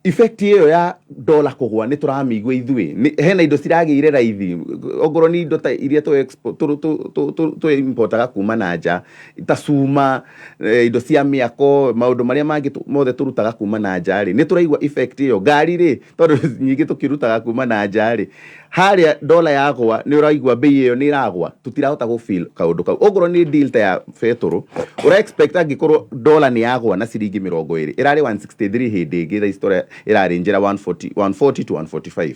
Effect ĩyo ya dola kũgwa nĩ tũramĩigua ithuĩ. Hena indo ciragĩire raithi, ongorwo nĩ indo ta iria tũ importaga kuma na nja ta cuma, indo cia mĩako, maũndũ marĩa mangĩ mothe tũrutaga kuma na nja rĩ, nĩ tũraigua effect ĩyo. Ngari rĩ, tondũ nyingĩ tũkĩrutaga kuma na nja rĩ, harĩa dola yagwa nĩ ũraigua bei ĩyo nĩ ĩragwa, tũtirahota gũ feel kaũndũ kau. Ongorwo nĩ deal ta ya betũrũ, ũra expect angĩkorwo dola nĩ yagwa na ciringi 20, ĩrarĩ 163 hĩndĩ ĩngĩ, thaa ici ĩrarĩ njĩra 140, 140 to 145,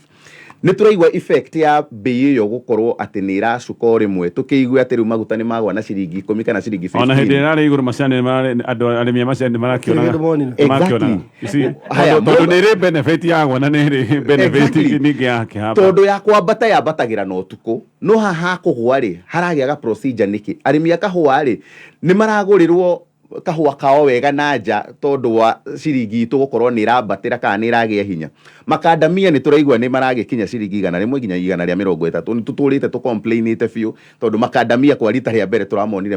nĩ tũraigua effect ya bei ĩyo gũkorwo atĩ nĩ ĩracuka o rĩmwe, tũkĩigue atĩ rĩu maguta nĩ magwa na ciringi 10 kana ciringi
15. Ona hĩndĩ
ĩrarĩ
igũrũ, macani nĩmararĩ, andũ arĩmi a macani nĩmarakĩonaga.
Kĩndũ monire.
Nĩmakĩonaga. You see,
Haya,
tondũ nĩ ĩrĩ benefit yagwa na nĩ ĩrĩ benefit ningĩ yakĩhamba.
Tondũ ya kwambata yambatagĩra na ũtukũ, no haha kũgwa rĩ, haragĩaga procedure nĩkĩ? Arĩmi a kahũa rĩ, nĩ maragũrĩrwo kahũa kao wega na nja tondũ wa ciringi itũ gũkorwo nĩ ĩrambatĩra kana nĩ ĩragĩa hinya? Makandamia nĩ tũraigua nĩ maragĩkinya ciringi 100 nginya 130. Nĩ tũtũrĩte tũcomplainĩte biũ tondũ makandamia kwa rita rĩa mbere tũramonire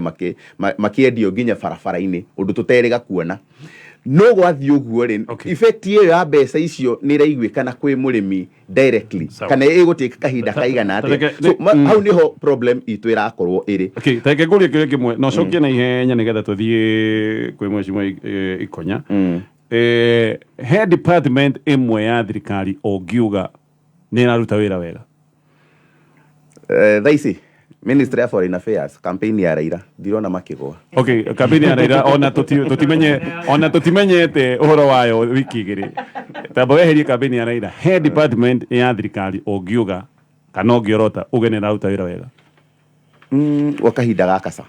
makĩendio nginya barabara-inĩ, ũndũ tũterĩga kuona. No gwathiĩ ũguo rĩ, effect ĩyo ya mbeca icio nĩ ĩraiguĩkana kwĩ mũrĩmi directly
Sawa.
kana ĩgũtĩka kahinda kaigana atĩa? So hau nĩho problem itũ ĩrakorwo ĩrĩ.
Okay, ta reke ngũrie kĩũria kĩmwe na ũcokie na ihenya nĩgetha tũthiĩ kwĩ mheshimiwa Ikonya. He department ĩmwe ya thirikari ũngiuga nĩ ĩraruta wĩra wega?
Thaa ici Ministry ya Foreign Affairs, campaign ya Raila, ndirona makĩgũa.
Okay, campaign ya Raila ona tũtimenye, ona tũtimenyete ũhoro wayo wiki 2. Tamba weherie campaign ya Raila, he department ya thirikari ũngiuga kana ũngĩorota uge nĩ ĩraruta wĩra wega?
Gwa kahinda gaka ca,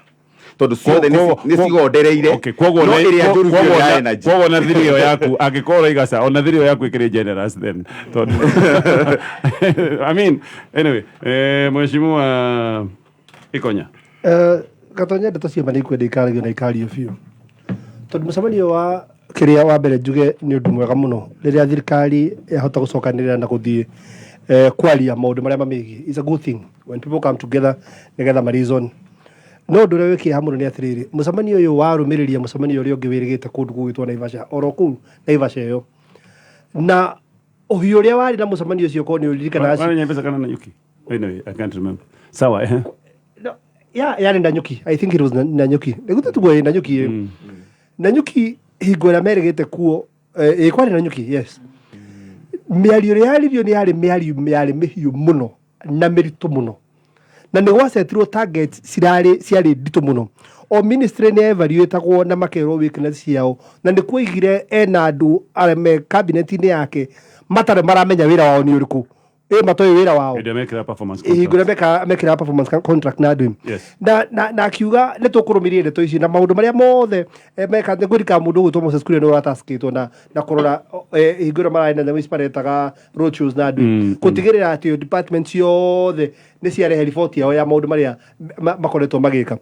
tondũ ciothe nĩ cigondereire.
Okay, koguo
no ĩrĩa njũru biũ
koguo
ya energy.
Koguo ona thiri ĩyo yaku angĩkorwo ũraiga ca, ona thiri ĩyo yaku ĩkĩrĩ generous then, tondũ I mean, anyway, mheshimiwa Ikonya.
Gatonya, ndeto cia ma nĩ ikwenda ikaragio na ikario biũ, tondũ mũcemanio wa kĩrĩa wa mbere njuge nĩ ũndũ mwega mũno rĩrĩa thirikari yahota gũcokanĩrĩra na gũthiĩ kwaria maũndũ marĩa mamĩgiĩ. It's a good thing when people come together nĩgetha ma reason. No ũndũ ũrĩa wĩ kĩeha mũno nĩ atĩrĩrĩ, mũcemanio ũyũ warũmĩrĩria mũcemanio ũrĩa ũngĩ wĩrĩgĩte kũndũ gũgwĩtwo Naivasha, oro kũu Naivasha ĩyo, na ũhiũ ũrĩa warĩ na mũcemanio ũcio, korwo nĩ ũririkanaga.
Warĩ Naivasha kana Nanyuki? Anyway, I can't remember. Sawa, eh.
No, yarĩ Nanyuki. I think it was Nanyuki. Nĩguo tuguo ĩ Nanyuki ĩ Nanyuki hingo ĩrĩa merĩgĩte kuo, ĩ kwarĩ Nanyuki, yes. Mĩario ĩrĩa yaririo nĩ yarĩ mĩario yarĩ mĩhiũ mũno na mĩritũ mũno, na nĩ gwacetirwo targets cirarĩ ciarĩ nditũ mũno. O ministry nĩ evaluatagwo na makerwo weakness ciao, na nĩ kuoigire ena andũ arĩa me cabinet-inĩ yake matarĩ maramenya wĩra wao nĩ ũrĩkũ, ĩ matoĩ wĩra wao.
Hĩndĩ ĩrĩa mekĩra performance
hingo ĩrĩa
contract.
Mekĩraga performance contract na andũ. Na akiuga nĩ tũkũrũmĩrĩria ndeto ici na maũndũ marĩa mothe meka. Nĩ ngwĩrika mũndũ ũgwĩtwo Moses Kuria nĩ ũrataskĩtwo na kũrora hingo ĩrĩa mararĩ na nyamũ ici maretaga road shows na andũ, gũtigĩrĩra atĩ department ciothe nĩ ciarehe riboti yao ya maũndũ marĩa makoretwo magĩka.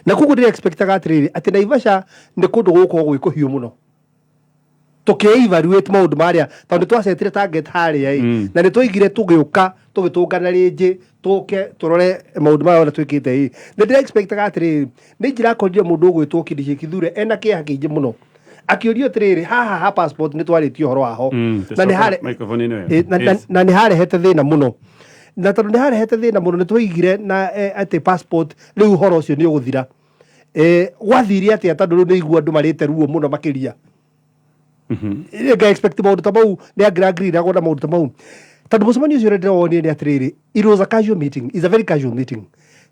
Na koguo ndĩra expectaga atĩrĩrĩ, atĩ Naivasha nĩ kũndũ gũgũkorwo gwĩ kũhiũ mũno tũkĩ-evaluate maũndũ marĩa, tondũ nĩ twacetire target harĩa ĩ, na nĩ twaigire tũgĩũka tũgĩtũngana rĩngĩ tũke tũrore maũndũ maya mothe twĩkĩte. Ĩ nĩ ndĩra expectaga atĩrĩrĩ, nĩ njĩrakorire mũndũ ũgwĩtwo Kindiki Kithure ena kĩeha kĩingĩ mũno akĩũrio atĩrĩrĩ, haha ha passport nĩ twarĩtie ũhoro waho na nĩ
Coka
harĩ
microphone ĩno ĩyo.
Na nĩ harehete thĩna mũno, na tondũ nĩ harehete thĩna mũno nĩ twaigire na atĩ passport rĩu ũhoro ũcio nĩ ũgũthira. Gwathire atĩa? Tondũ rĩu nĩ igua andũ marĩte ruo mũno makĩria. Nga expect maũndũ ta mau nĩ angĩrangirĩragwo na maũndũ ta mau, tondũ mũcemanio ũcio ũrĩa ndĩrawonire nĩ atĩrĩrĩ, it was a casual meeting, it's a very casual meeting,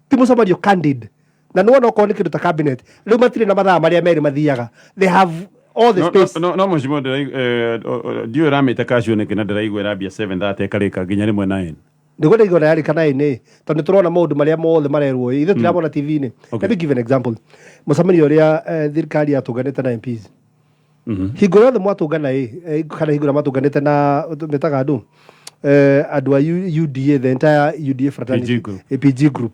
ti mũcemanio candid. Na nĩwona okorwo nĩ kĩndũ ta cabinet, rĩu matirĩ na mathaa marĩa merĩ mathiaga, they have all the
No,
space.
no, mheshimiwa, ndiũĩ ũramĩte casual nĩkĩ na ndĩraigua ĩrambia 7:30 ĩkarĩka nginya rĩmwe 9.
Nĩguo ndaigua na yarĩka 9 ĩ, tondũ nĩ tũrona maũndũ marĩa mothe marerwo ĩ, ithuĩ tũramona TV-inĩ. Let me give an example. Mũcemanio ũrĩa thirikari yatũnganĩte na MPs, hingo yothe mwatũngana ĩ, kana hingo ĩrĩa mwatũnganĩte na metaga andũ andũ a UDA, the entire UDA fraternity.
PG group.
PG group,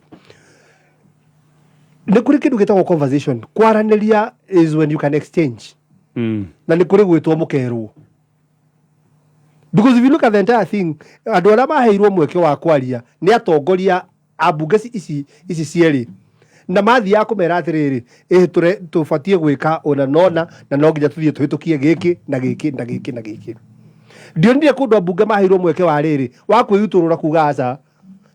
nĩ kũrĩ kĩndũ gĩtagwo conversation. Kwaranĩria is when you can exchange, na nĩ kũrĩ gwĩtwo mũkerwo, because if you look at the entire thing, andũ arĩa maheirwo mweke wa kwaria nĩ atongoria a mbunge ici cierĩ. Na mathiaga kũmera atĩrĩrĩ, ĩ tũbatiĩ gwĩka ũna nona na no nginya tũthiĩ tũhĩtũkie gĩkĩ na gĩkĩ na gĩkĩ na gĩkĩ. Ndionire kũndũ ambunge maheirwo mweke wa rĩrĩ wa kwĩyutũrũra kuga aca,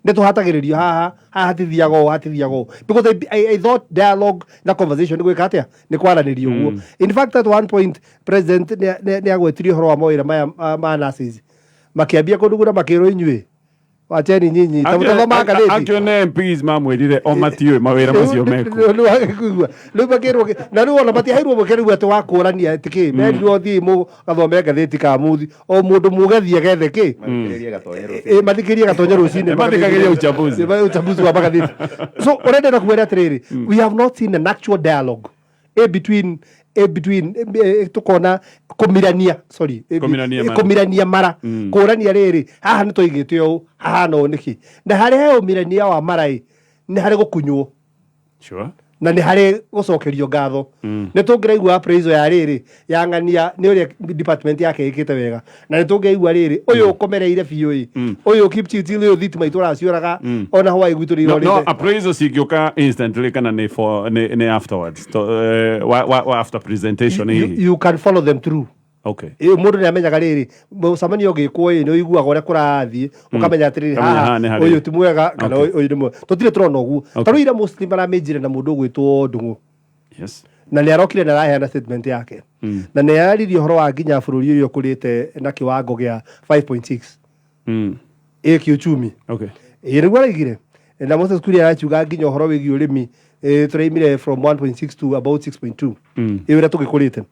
nĩ tũhatagĩrĩrio haha, haha hatithiaga ũũ, hatithiaga ũũ, because I thought dialogue na conversation nĩ gwĩka atĩa, nĩ kwaranĩria ũguo. In fact, at one point president nĩ agwetirie ũhoro wa mawĩra maya ma nurses, makĩambia kũnuguna, makĩrwo, "Inyuĩ wacheni nyinyi ta mũtathomaga ngathĩti."
Akĩone MPs mamwĩrire o matiũĩ mawĩra macio mekuo.
Rĩu rĩu makĩrwo na rĩu ona matiaheirwo mweke rĩu atĩ wa kũrania atĩ kĩ, merirwo thiĩ mũgathome ngathĩti ka muthi o mũndũ mũgethiĩ gethe kĩ.
Mathikĩrĩrie Gatonye rũcinĩ.
Ĩ, mathikĩrĩrie Gatonye rũcinĩ.
Mathikagĩrĩria uchambuzi.
Uchambuzi wa magathĩti. So ũrĩa ndĩrenda kuga nĩ atĩrĩrĩ, we have not seen an actual dialogue a between tukona kũmirania, sorry,
Kũmirania mara.
Kũmirania mara, kũrania rĩrĩ, haha nĩ twaigĩte ũũ, hahana ũũ nĩkĩ? Na harĩa he ũmirania wa mara ĩ, nĩ harĩ gũkunywo na nĩ harĩ gũcokerio ngatho. Nĩ tũngĩraigua appraisal ya rĩrĩ ya ng'ania nĩ ũrĩa department yake ĩkĩte wega, na nĩ tũngĩraigua rĩrĩ, ũyũ ũkomereire biũ ĩ, ũyũ Kipchirchir, ũyũ thitima itũracioraga ona hwaĩ gwitũ nĩ
No,
irorĩte.
Appraisal cingĩũka instantly kana nĩ for nĩ afterwards to, wa after presentation
you,
hihi?
You can follow them through. Ĩ, mũndũ nĩ amenyaga rĩrĩ, mũcemanio ũgĩkwo ĩ, nĩ ũiguaga ũrĩa kũrathiĩ, ũkamenya atĩrĩrĩ,
Ũkamenya
haha
haha nĩ harĩ.
Ũyũ ti mwega kana ũyũ nĩ mwega. Tũtirĩ tũrona ũguo. Ta rĩu ira mostly maramĩnjire na mũndũ ũgwĩtwo Ndung'u na nĩ arokire na araheana statement yake na nĩ araririe ũhoro wa nginya bũrũri ũyũ ũkũrĩte na kiwango gĩa 5.6 ĩ kiuchumi. Ĩ nĩguo araigire na Moses Kuria arakiuga nginya ũhoro wĩgiĩ ũrĩmi, tũraimire from 1.6 to about 6.2, ĩ ũrĩa tũgĩkũrĩte.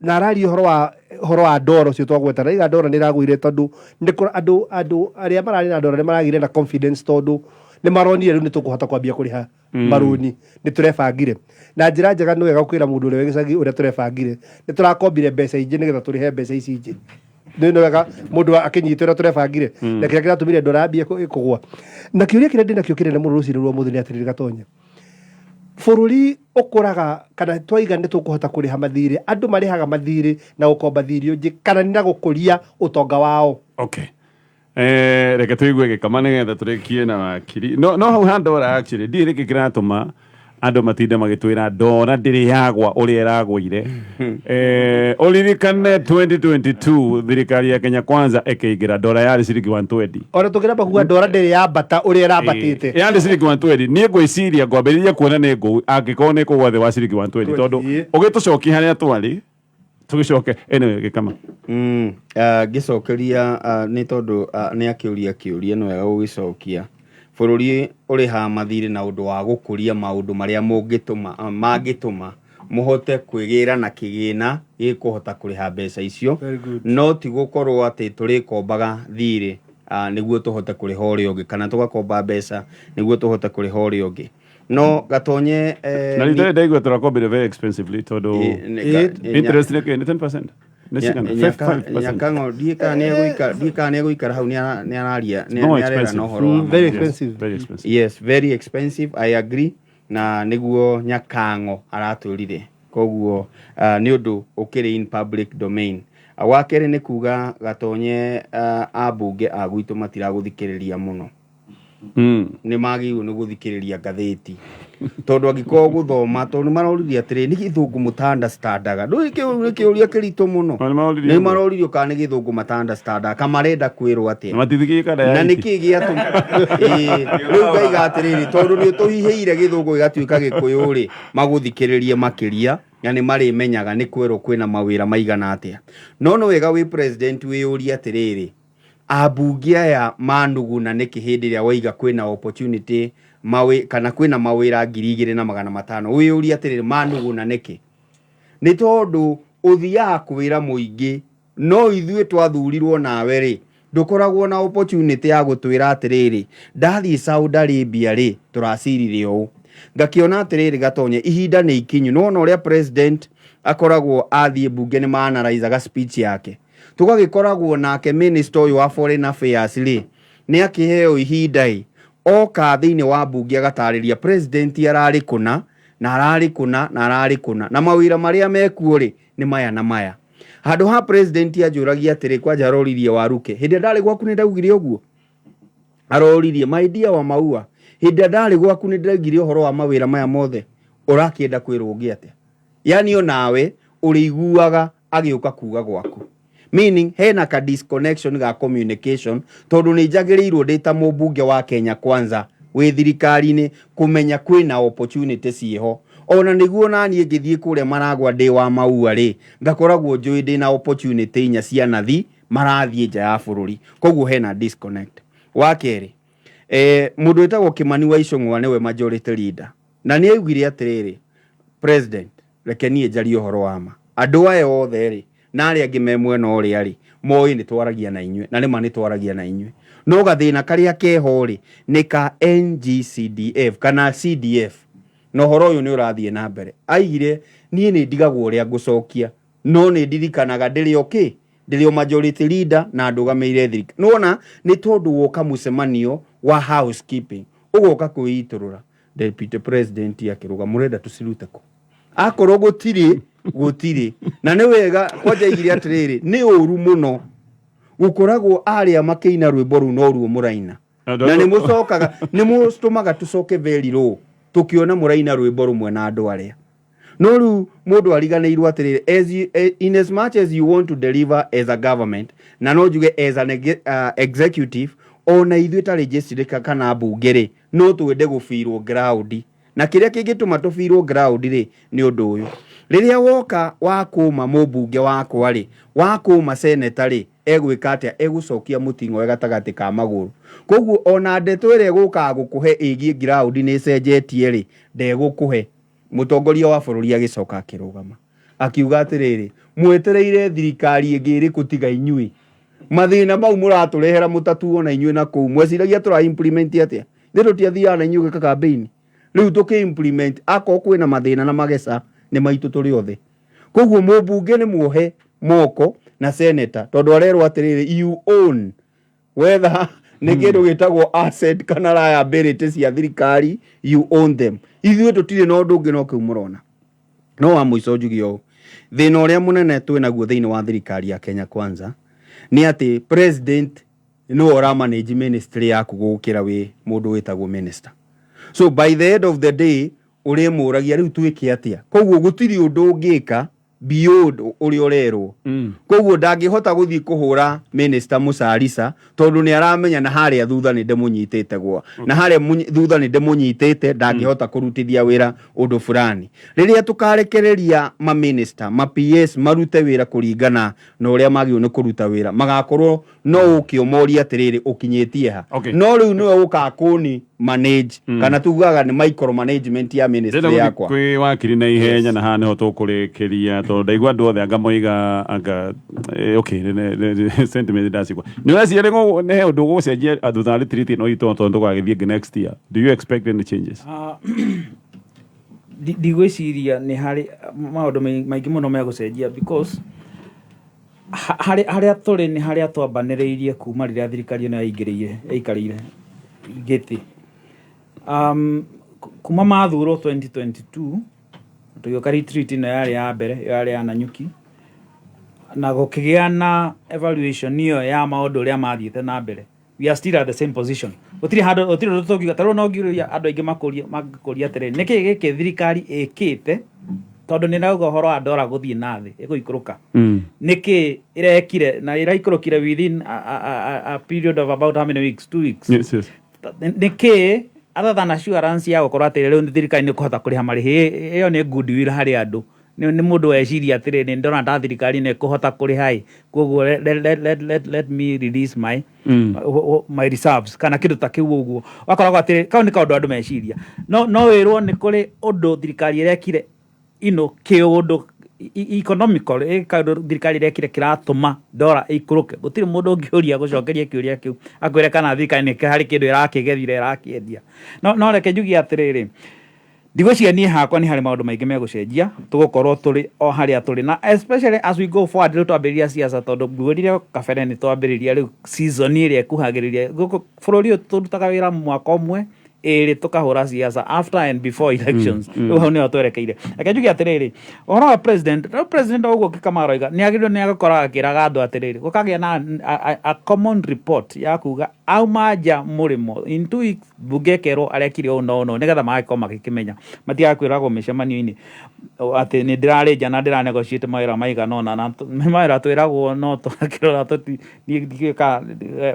Na araria ũhoro wa ndora ũcio twagweta, na iga ndora nĩ ĩragũire tondũ nĩ andũ arĩa mararĩ na ndora nĩ maragĩire na confidence tondũ nĩ maronire rĩu nĩ tũkũhota kwambia kũrĩha marũni, nĩ tũrebangire na njĩra njega. Nĩ wega kwĩra mũndũ ũrĩa wĩ gĩcagi ũrĩa tũrebangire, nĩ tũrakombire mbeca ingĩ nĩgetha tũrĩhe mbeca ici ingĩ. Nĩ wega mũndũ akĩnyita ũrĩa tũrebangire na kĩrĩa kĩratũmire ndora yambie kũgũa. Na kĩũria kĩrĩa ndĩnakĩo kĩnene mũno rũcinĩ rwa ũmũthĩ nĩ atĩrĩrĩ, Gatonye, bũrũri ũkũraga kana twaiga nĩ tũkũhota kũrĩha mathirĩ? Andũ marĩhaga mathirĩ na gũkomba thirĩ ũngĩ kana nĩ na gũkũria ũtonga wao?
Okay. Reke tũigue gĩkama nĩgetha tũrĩkie na wakiri. No hau ha ndora, actually ndiĩ nĩkĩ kĩratũma andũ matinde magĩtwĩra ndora ndĩrĩ yagwa ũrĩa ĩragũire. Ũririkane 2022 thirikari ya Kenya Kwanza ĩkĩingĩra, ndora yarĩ ciringi 120.
Ona tũngĩramba kuga ndora ndĩrĩ yambata ũrĩa ĩrambatĩte.
Yarĩ ciringi 120. Niĩ ngwĩciria ngwambĩrĩria kuona nĩ ngũu angĩkorwo nĩ kũgwa thĩ wa ciringi 120, tondũ ũgĩtũcokia harĩa twarĩ tũgĩcoke. Anyway, gĩkama.
Ngĩcokeria nĩ tondũ nĩ akĩũria kĩũria, nĩ wega gũgĩcokia. Bũrũri ũrĩhaga mathirĩ na ũndũ wa gũkũria maũndũ marĩa mũngĩtũma, mangĩtũma mũhote kwĩgĩra na kĩgĩna gĩkũhota kũrĩha mbeca icio.
Very good.
No ti gũkorwo atĩ tũrĩkombaga thirĩ nĩguo tũhote kũrĩha ũrĩa ũngĩ, kana tũgakomba mbeca nĩguo tũhote kũrĩha ũrĩa ũngĩ. No Gatonye,
na rita rĩrĩ ndaigua tũrakombire very expensively tondũ interest nĩ kĩ? Nĩ 10%, nĩ cigana? 5%.
Nyakang'o ndiĩ kana nĩ egũikara hau, nĩ araria
More
nĩ arera
expensive.
na ũhoro wa
Very
maũndũ.
expensive.
Very expensive.
Yes, very expensive, I agree, na nĩguo Nyakang'o aratwĩrire. Koguo nĩ ũndũ ũkĩrĩ in public domain. Wa kerĩ nĩ kuga, Gatonye, ambunge a gwitũ matiragũthikĩrĩria mũno. Nĩ magĩrĩirwo nĩ gũthikĩrĩria ngathĩti, tondũ angĩkorwo gũthoma, tondũ nĩ maroririe atĩrĩ, nĩ gĩthũngũ mũta-understandaga? Ndũĩ kĩu nĩ kĩũria kĩritũ mũno.
Na nĩ maroririe
Nĩ
ũguo?
maroririo kana nĩ gĩthũngũ mata-understandaga, kana marenda kwĩrwo atĩa?
Na matithiĩ kada ya
Na
iti.
nĩkĩ gĩatũma? Ĩĩ, rĩu ngaiga atĩrĩrĩ, tondũ nĩ ũtũhihĩire gĩthũngũ gĩgatuĩka gĩkũyũ rĩ, magũthikĩrĩrie makĩria na nĩ marĩmenyaga nĩ kwerwo kwĩna mawĩra maigana atĩa. No nĩ wega wĩ president wĩyũrie atĩrĩrĩ, ambunge aya manuguna nĩkĩ hĩndĩ ĩrĩa waiga kwĩna opportunity kana kwĩna mawĩra 2500? Wĩyũrie atĩrĩrĩ, manuguna nĩkĩ? Nĩ tondũ ũthiaga kwĩra mũingĩ, no ithuĩ twathurirwo nawe rĩ, ndũkoragwo na opportunity ya gũtwĩra atĩrĩrĩ, ndathiĩ Saudi Arabia rĩ, tũracirire ũũ. Ngakĩona atĩrĩrĩ, Gatonye, ihinda nĩ ikinyu. Nĩwona ũrĩa president akoragwo athiĩ mbunge nĩ maanaraizaga speech yake, tũgagĩkoragwo nake minister ũyũ wa foreign affairs rĩ, nĩ akĩheo ihinda ĩ oka thĩinĩ wa mbunge agatarĩria president ararĩ kũna na ararĩ kũna na ararĩ kũna na mawĩra marĩa mekuo rĩ nĩ maya na maya, handũ ha president anjũragia atĩrĩ, kwanja aroririe Waruke hĩndĩ ĩrĩa ndarĩ gwaku nĩ ndaugire ũguo. Aroririe, "My dear wa Maua, Hĩndĩ ĩrĩa ndarĩ gwaku nĩ ndĩraigire ũhoro wa mawĩra maya mothe, ũrakĩenda kwĩrwo ũngĩ atĩa? Yani onawe ũrĩiguaga agĩũka kuga gwaku, meaning hena ka disconnection ga communication, tondũ nĩ njagĩrĩirwo ndĩ ta mũmbunge wa Kenya Kwanza wĩ thirikari-inĩ kũmenya kwĩna opportunity ciĩho, ona nĩguo naniĩ ngĩthiĩ kũrĩa maragwa ndĩ wa maua rĩ, ngakoragwo njũĩ ndĩna opportunity inya cia nathi marathiĩ nja ya bũrũri. Koguo hena disconnect. Wa kerĩ, mũndũ wĩtagwo Kimani wa Ichung'wa nĩwe majority leader, na nĩ augire atĩrĩrĩ, "President, reke niĩ njarie ũhoro wa ma. Andũ aya othe rĩ, na arĩa angĩ me mwena ũrĩa rĩ, moĩ nĩ twaragia na inyuĩ, na nĩma nĩ twaragia na inyuĩ, no gathĩna karĩa keho rĩ, nĩ ka NGCDF kana CDF, na ũhoro ũyũ nĩ ũrathiĩ na mbere." Aigire, "Niĩ nĩ ndigagwo ũrĩa ngũcokia, no nĩ ndirikanaga ndĩrĩ o kĩ ndĩrĩ o majority leader na ndũgamĩrĩire thirikari." Nĩwona nĩ tondũ woka mũcemanio wa housekeeping, ũgoka kwĩitũrũra. Deputy President akĩrũga, "Mũrenda tũcirute kũ akorwo gũtirĩ?" Gũtirĩ. Na nĩ wega kwanja aigire atĩrĩrĩ, nĩ ũru mũno gũkoragwo arĩa makĩina rwĩmbo rũu noruo mũraina, na nĩ mũcokaga nĩ mũtũmaga tũcoke very low tũkĩona mũraina rwĩmbo rũmwe na andũ arĩa. No rĩu mũndũ ariganĩirwo atĩrĩrĩ, in as much as you want to deliver as a government, na no njuge as an executive, ona ithuĩ ta legislature kana mbunge rĩ, no twende gũbirwo ground. Na kĩrĩa kĩngĩtũma tũbirwo ground rĩ, nĩ ũndũ ũyũ: rĩrĩa woka wakũma mũmbunge wakwa rĩ, wakũma seneta rĩ, egwĩka atĩa? Egũcokia mũting'oe gatagatĩ ka magũrũ. Koguo ona ndeto ĩrĩa ĩgũkaga gũkũhe ĩgiĩ ground nĩ ĩcenjetie rĩ, ndegũkũhe. Mũtongoria wa bũrũri agĩcoka akĩrũgama akiuga atĩrĩrĩ, "Mwetereire thirikari ĩngĩ ĩrĩkũ tiga inyuĩ? Mathĩna mau mũratũrehera mũtatuo na inyuĩ na kũu mweciragia tũra implement atĩa? Ithuĩ tũtiathiaga na inyuĩ gwĩka campaign. Rĩu tũkĩ implement, akorwo kwĩna mathĩna na mageca nĩ maitũ tũrĩ othe." Koguo mũmbunge nĩ muohe moko na senator, tondũ arerwo atĩrĩrĩ, "You own whether nĩ kĩndũ gĩtagwo asset kana liability cia thirikari, you own them. Ithuĩ tũtirĩ na ũndũ ũngĩ no kĩu mũrona." No wa mũico njuge ũũ, thĩna ũrĩa mũnene twĩ naguo thĩinĩ wa thirikari ya Kenya Kwanza nĩ atĩ president nĩwe ũra manage ministry yaku gũkĩra wĩ mũndũ wĩtagwo minister. So by the end of the day ũrĩmũragia, "Rĩu twĩke atĩa?" Koguo gũtirĩ ũndũ ũngĩka beyond ũrĩa ũrerwo. Koguo ndangĩhota gũthiĩ kũhũra minister mũcarisa, tondũ nĩ aramenya na harĩa thutha nĩ ndĩmũnyitĩte gwa na harĩa thutha nĩ ndĩmũnyitĩte, ndangĩhota kũrutithia wĩra ũndũ fulani. Rĩrĩa tũkarekereria ma minister, ma PS marute wĩra kũringana na ũrĩa magĩrĩirwo nĩ kũruta wĩra, magakorwo no ũke ũmorie atĩrĩrĩ, "Ũkinyĩtie ha?" No rĩu nĩwe ũkaga kũni manage, kana tugaga nĩ micro management ya ministry
Ndĩrenda gũthiĩ
yakwa.
Kwĩ wakiri na ihenya, na haha nĩho tũkũrĩkĩria, tondũ ndaigua andũ othe anga moiga anga okay, sentiment ndacigua. Nĩ ũreciria nĩ he ũndũ ũgũcenjia thutha wa retreat ĩno itũ, tondũ tũgagĩthiĩ ĩngĩ next year? Do you expect any changes?
Ah, ndigwĩciria nĩ harĩ maũndũ maingĩ mũno megũcenjia, because harĩa tũrĩ nĩ harĩa twambanĩrĩirie kuma rĩrĩa thirikari ĩno yaingĩrĩire yaikarĩire gĩtĩ, kuma mathurwo 2022, tũgĩũka retreat ĩno yarĩ ya mbere, ĩyo yarĩ ya Nanyuki, na gũkĩgĩa na evaluation ĩyo ya maũndũ ũrĩa mathiĩte na mbere. We are still at the same position. Gũtirĩ handũ, gũtirĩ ũndũ tũngiuga. Ta rĩu no ngiũria andũ aingĩ makũrie, mangĩkũria atĩrĩrĩ, nĩkĩ gĩkĩ thirikari ĩkĩte? Tondũ nĩ ndauga ũhoro wa ndora gũthiĩ na thĩ, ĩgũikũrũka, nĩkĩ ĩrekire na ĩraikũrũkire within a period of about how many weeks? 2 weeks.
Yes.
Nĩkĩ, other than assurance ya gũkorwo atĩ rĩu thirikari nĩ kũhota kũrĩha marĩhi, ĩyo nĩ goodwill harĩ andũ, nĩ mũndũ weciria atĩrĩ, nĩ ndona ta thirikari nĩ ĩkũhota kũrĩha ĩ, koguo let me release my reserves kana kĩndũ ta kĩu ũguo. Wakoragwo atĩrĩ, kau nĩ kaũndũ andũ meciria, no wĩrwo nĩ kũrĩ ũndũ thirikari ĩrekire ino kĩũndũ economical, kaũndũ thirikari ĩrekire kĩratũma ndora ĩikũrũke. Gũtirĩ mũndũ ũngĩũria gũcokeria kĩũria kĩu akwĩre kana thirikari nĩ harĩ kĩndũ ĩrakĩgethire ĩrakĩendia. No reke njugie atĩrĩrĩ, ndigwĩciria niĩ hakwa nĩ harĩ maũndũ maingĩ megũcenjia. Tũgũkorwo tũrĩ o harĩa tũrĩ, na especially as we go forward, rĩu twambĩrĩria siasa, tondũ ngwĩrire kabere nĩ twambĩrĩria rĩu season ĩrĩa ĩkuhagĩrĩria. Gũkũ bũrũri ũyũ tũrutaga wĩra mwaka ũmwe. Ĩrĩ tũkahũra siasa after and before elections. Rĩu hau nĩho twerekeire. Reke njuge atĩrĩrĩ, ũhoro wa president, rĩu president o ũguo Kĩkamaroiga nĩ agĩrĩirwo nĩ agũkorwo akĩraga andũ atĩrĩrĩ, gũkagĩa na a common report ya kuga auma nja mũrĩmo in 2 weeks, mbunge ĩkerwo arekire ũũ na ũũ na ũũ, nĩgetha magagĩkorwo magĩkĩmenya, matigakwĩragwo mĩcemanio-inĩ atĩ nĩ ndĩrarĩ nja na ndĩra negotiate mawĩra maigana ũna, na nĩ mawĩra twĩragwo no twakĩrora tũti niĩ ndiũĩ kana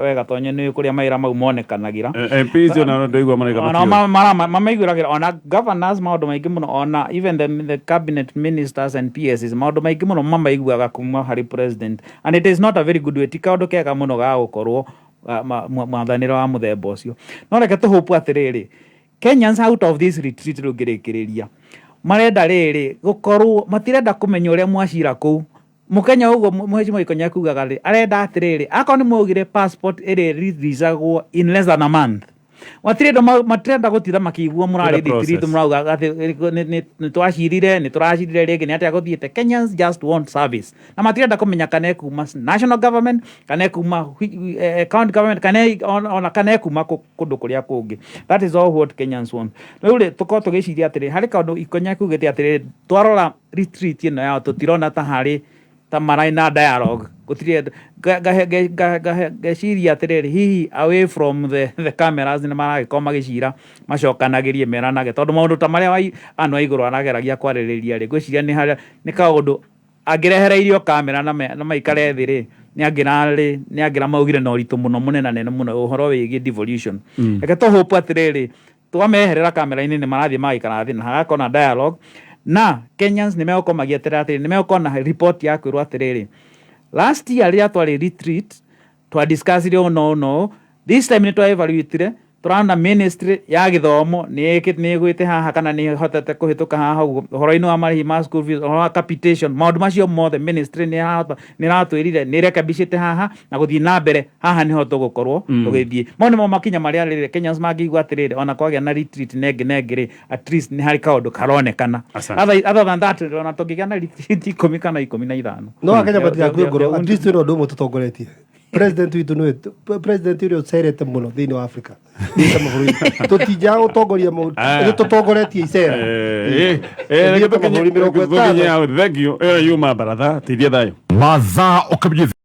wega Tonyo nĩ kũrĩa mawĩra mau monekanagĩra.
MPs ona ndaigua maraiga
ona
matiũĩ.
Mamaiguĩragĩra ona governors maũndũ maingĩ mũno, ona even the cabinet ministers and PSs, maũndũ maingĩ mũno mamaiguaga kuma harĩ president, and it is not a very good way, ti kaũndũ kega mũno ga gũkorwo mwathanĩre wa mũthemba ũcio. No reke tũhope atĩrĩrĩ, Kenyans out of this retreat, rĩu ngĩrĩkĩrĩria, marenda rĩrĩ gũkorwo matirenda kũmenya ũrĩa mwacira kũu. Mũkenya ũguo Mheshimiwa Ikonya kugaga rĩ, arenda atĩrĩrĩ, akorwo nĩ mwaugire passport ĩrĩ releasagwo in less than a month, matirenda matirenda gũtinda makĩigua mũrarĩ
Ĩna process.
retreat, mũrauga atĩ nĩ twacirire, nĩ tũracirire rĩngĩ, nĩ atĩa gũthiĩte. Kenyans just want service, na matirenda kũmenya kana ĩkuma national government, kana ĩkuma county government, kana ona kana ĩkuma kũndũ kũrĩa kũngĩ. That is all what Kenyans want. Rĩu rĩ, tũkorwo tũgĩciria atĩrĩ, harĩ kaũndũ Ikonya kugĩte atĩrĩ, twarora retreat ĩno yao, tũtirona ta harĩ ta mararĩ na dialogue, gũtirĩ. Ngeciria atĩrĩrĩ, hihi away from the cameras nĩ maragĩkorwo magĩcira macokanagĩrie meranage, tondũ maũndũ ta marĩa andũ a igũrũ arageragia kwarĩrĩria rĩ, ngwĩciria nĩ harĩa nĩ kaũndũ angĩrehereirio kamera na maikare thĩ rĩ, nĩ angĩrarĩ nĩ angĩramaugire na ũritũ mũno mũnenanene mũno ũhoro wĩgiĩ devolution. Reke tũhope atĩrĩrĩ, twameherera kamera-inĩ nĩ marathiĩ magaikara thĩ na hagakorwo na dialogue, na Kenyans nĩ megũkorwo magĩeterera atĩrĩrĩ, nĩ megũkorwo na report ya kwĩrwo atĩrĩrĩ, last year rĩrĩa twarĩ retreat twa discussire ũũ na ũũ na ũũ, this time nĩ twa evaluatire, tũrona ministry ya gĩthomo nĩ ĩgwĩte haha kana nĩ ĩhotete kũhĩtũka haha ũguo, ũhoro-inĩ wa marĩhi ma school fees, ũhoro wa capitation, maũndũ macio mothe ministry nĩ ĩrahota, nĩ ĩratwĩrire nĩ ĩrekebicĩte haha na gũthiĩ na mbere haha nĩho tũgũkorwo tũgĩthiĩ. Mau nĩmo makinya marĩa rĩrĩ Kenyans mangĩigua atĩrĩrĩ, ona kwagĩa na retreat nengĩ nengĩ rĩ, at least nĩ harĩ kaũndũ karonekana.
Asante.
Other than that, ona tũngĩgĩa na retreat 10 kana 15.
No Akenya matigakue ngoro, at least twĩna ũndũ ũmwe tũtongoretie. President witũ nĩwe president ũrĩa ũcerete mũno thĩinĩ wa Africa. Thiĩte mabũrũri tũtinjaga gũtongoria maũndũ,
Aya.
nĩ tũtongoretie icera. Tũthiĩte mabũrũri 50.
Thank you. Ĩyo yuma baratha, teithia thayũ.
Mathaa ũkamenyithio.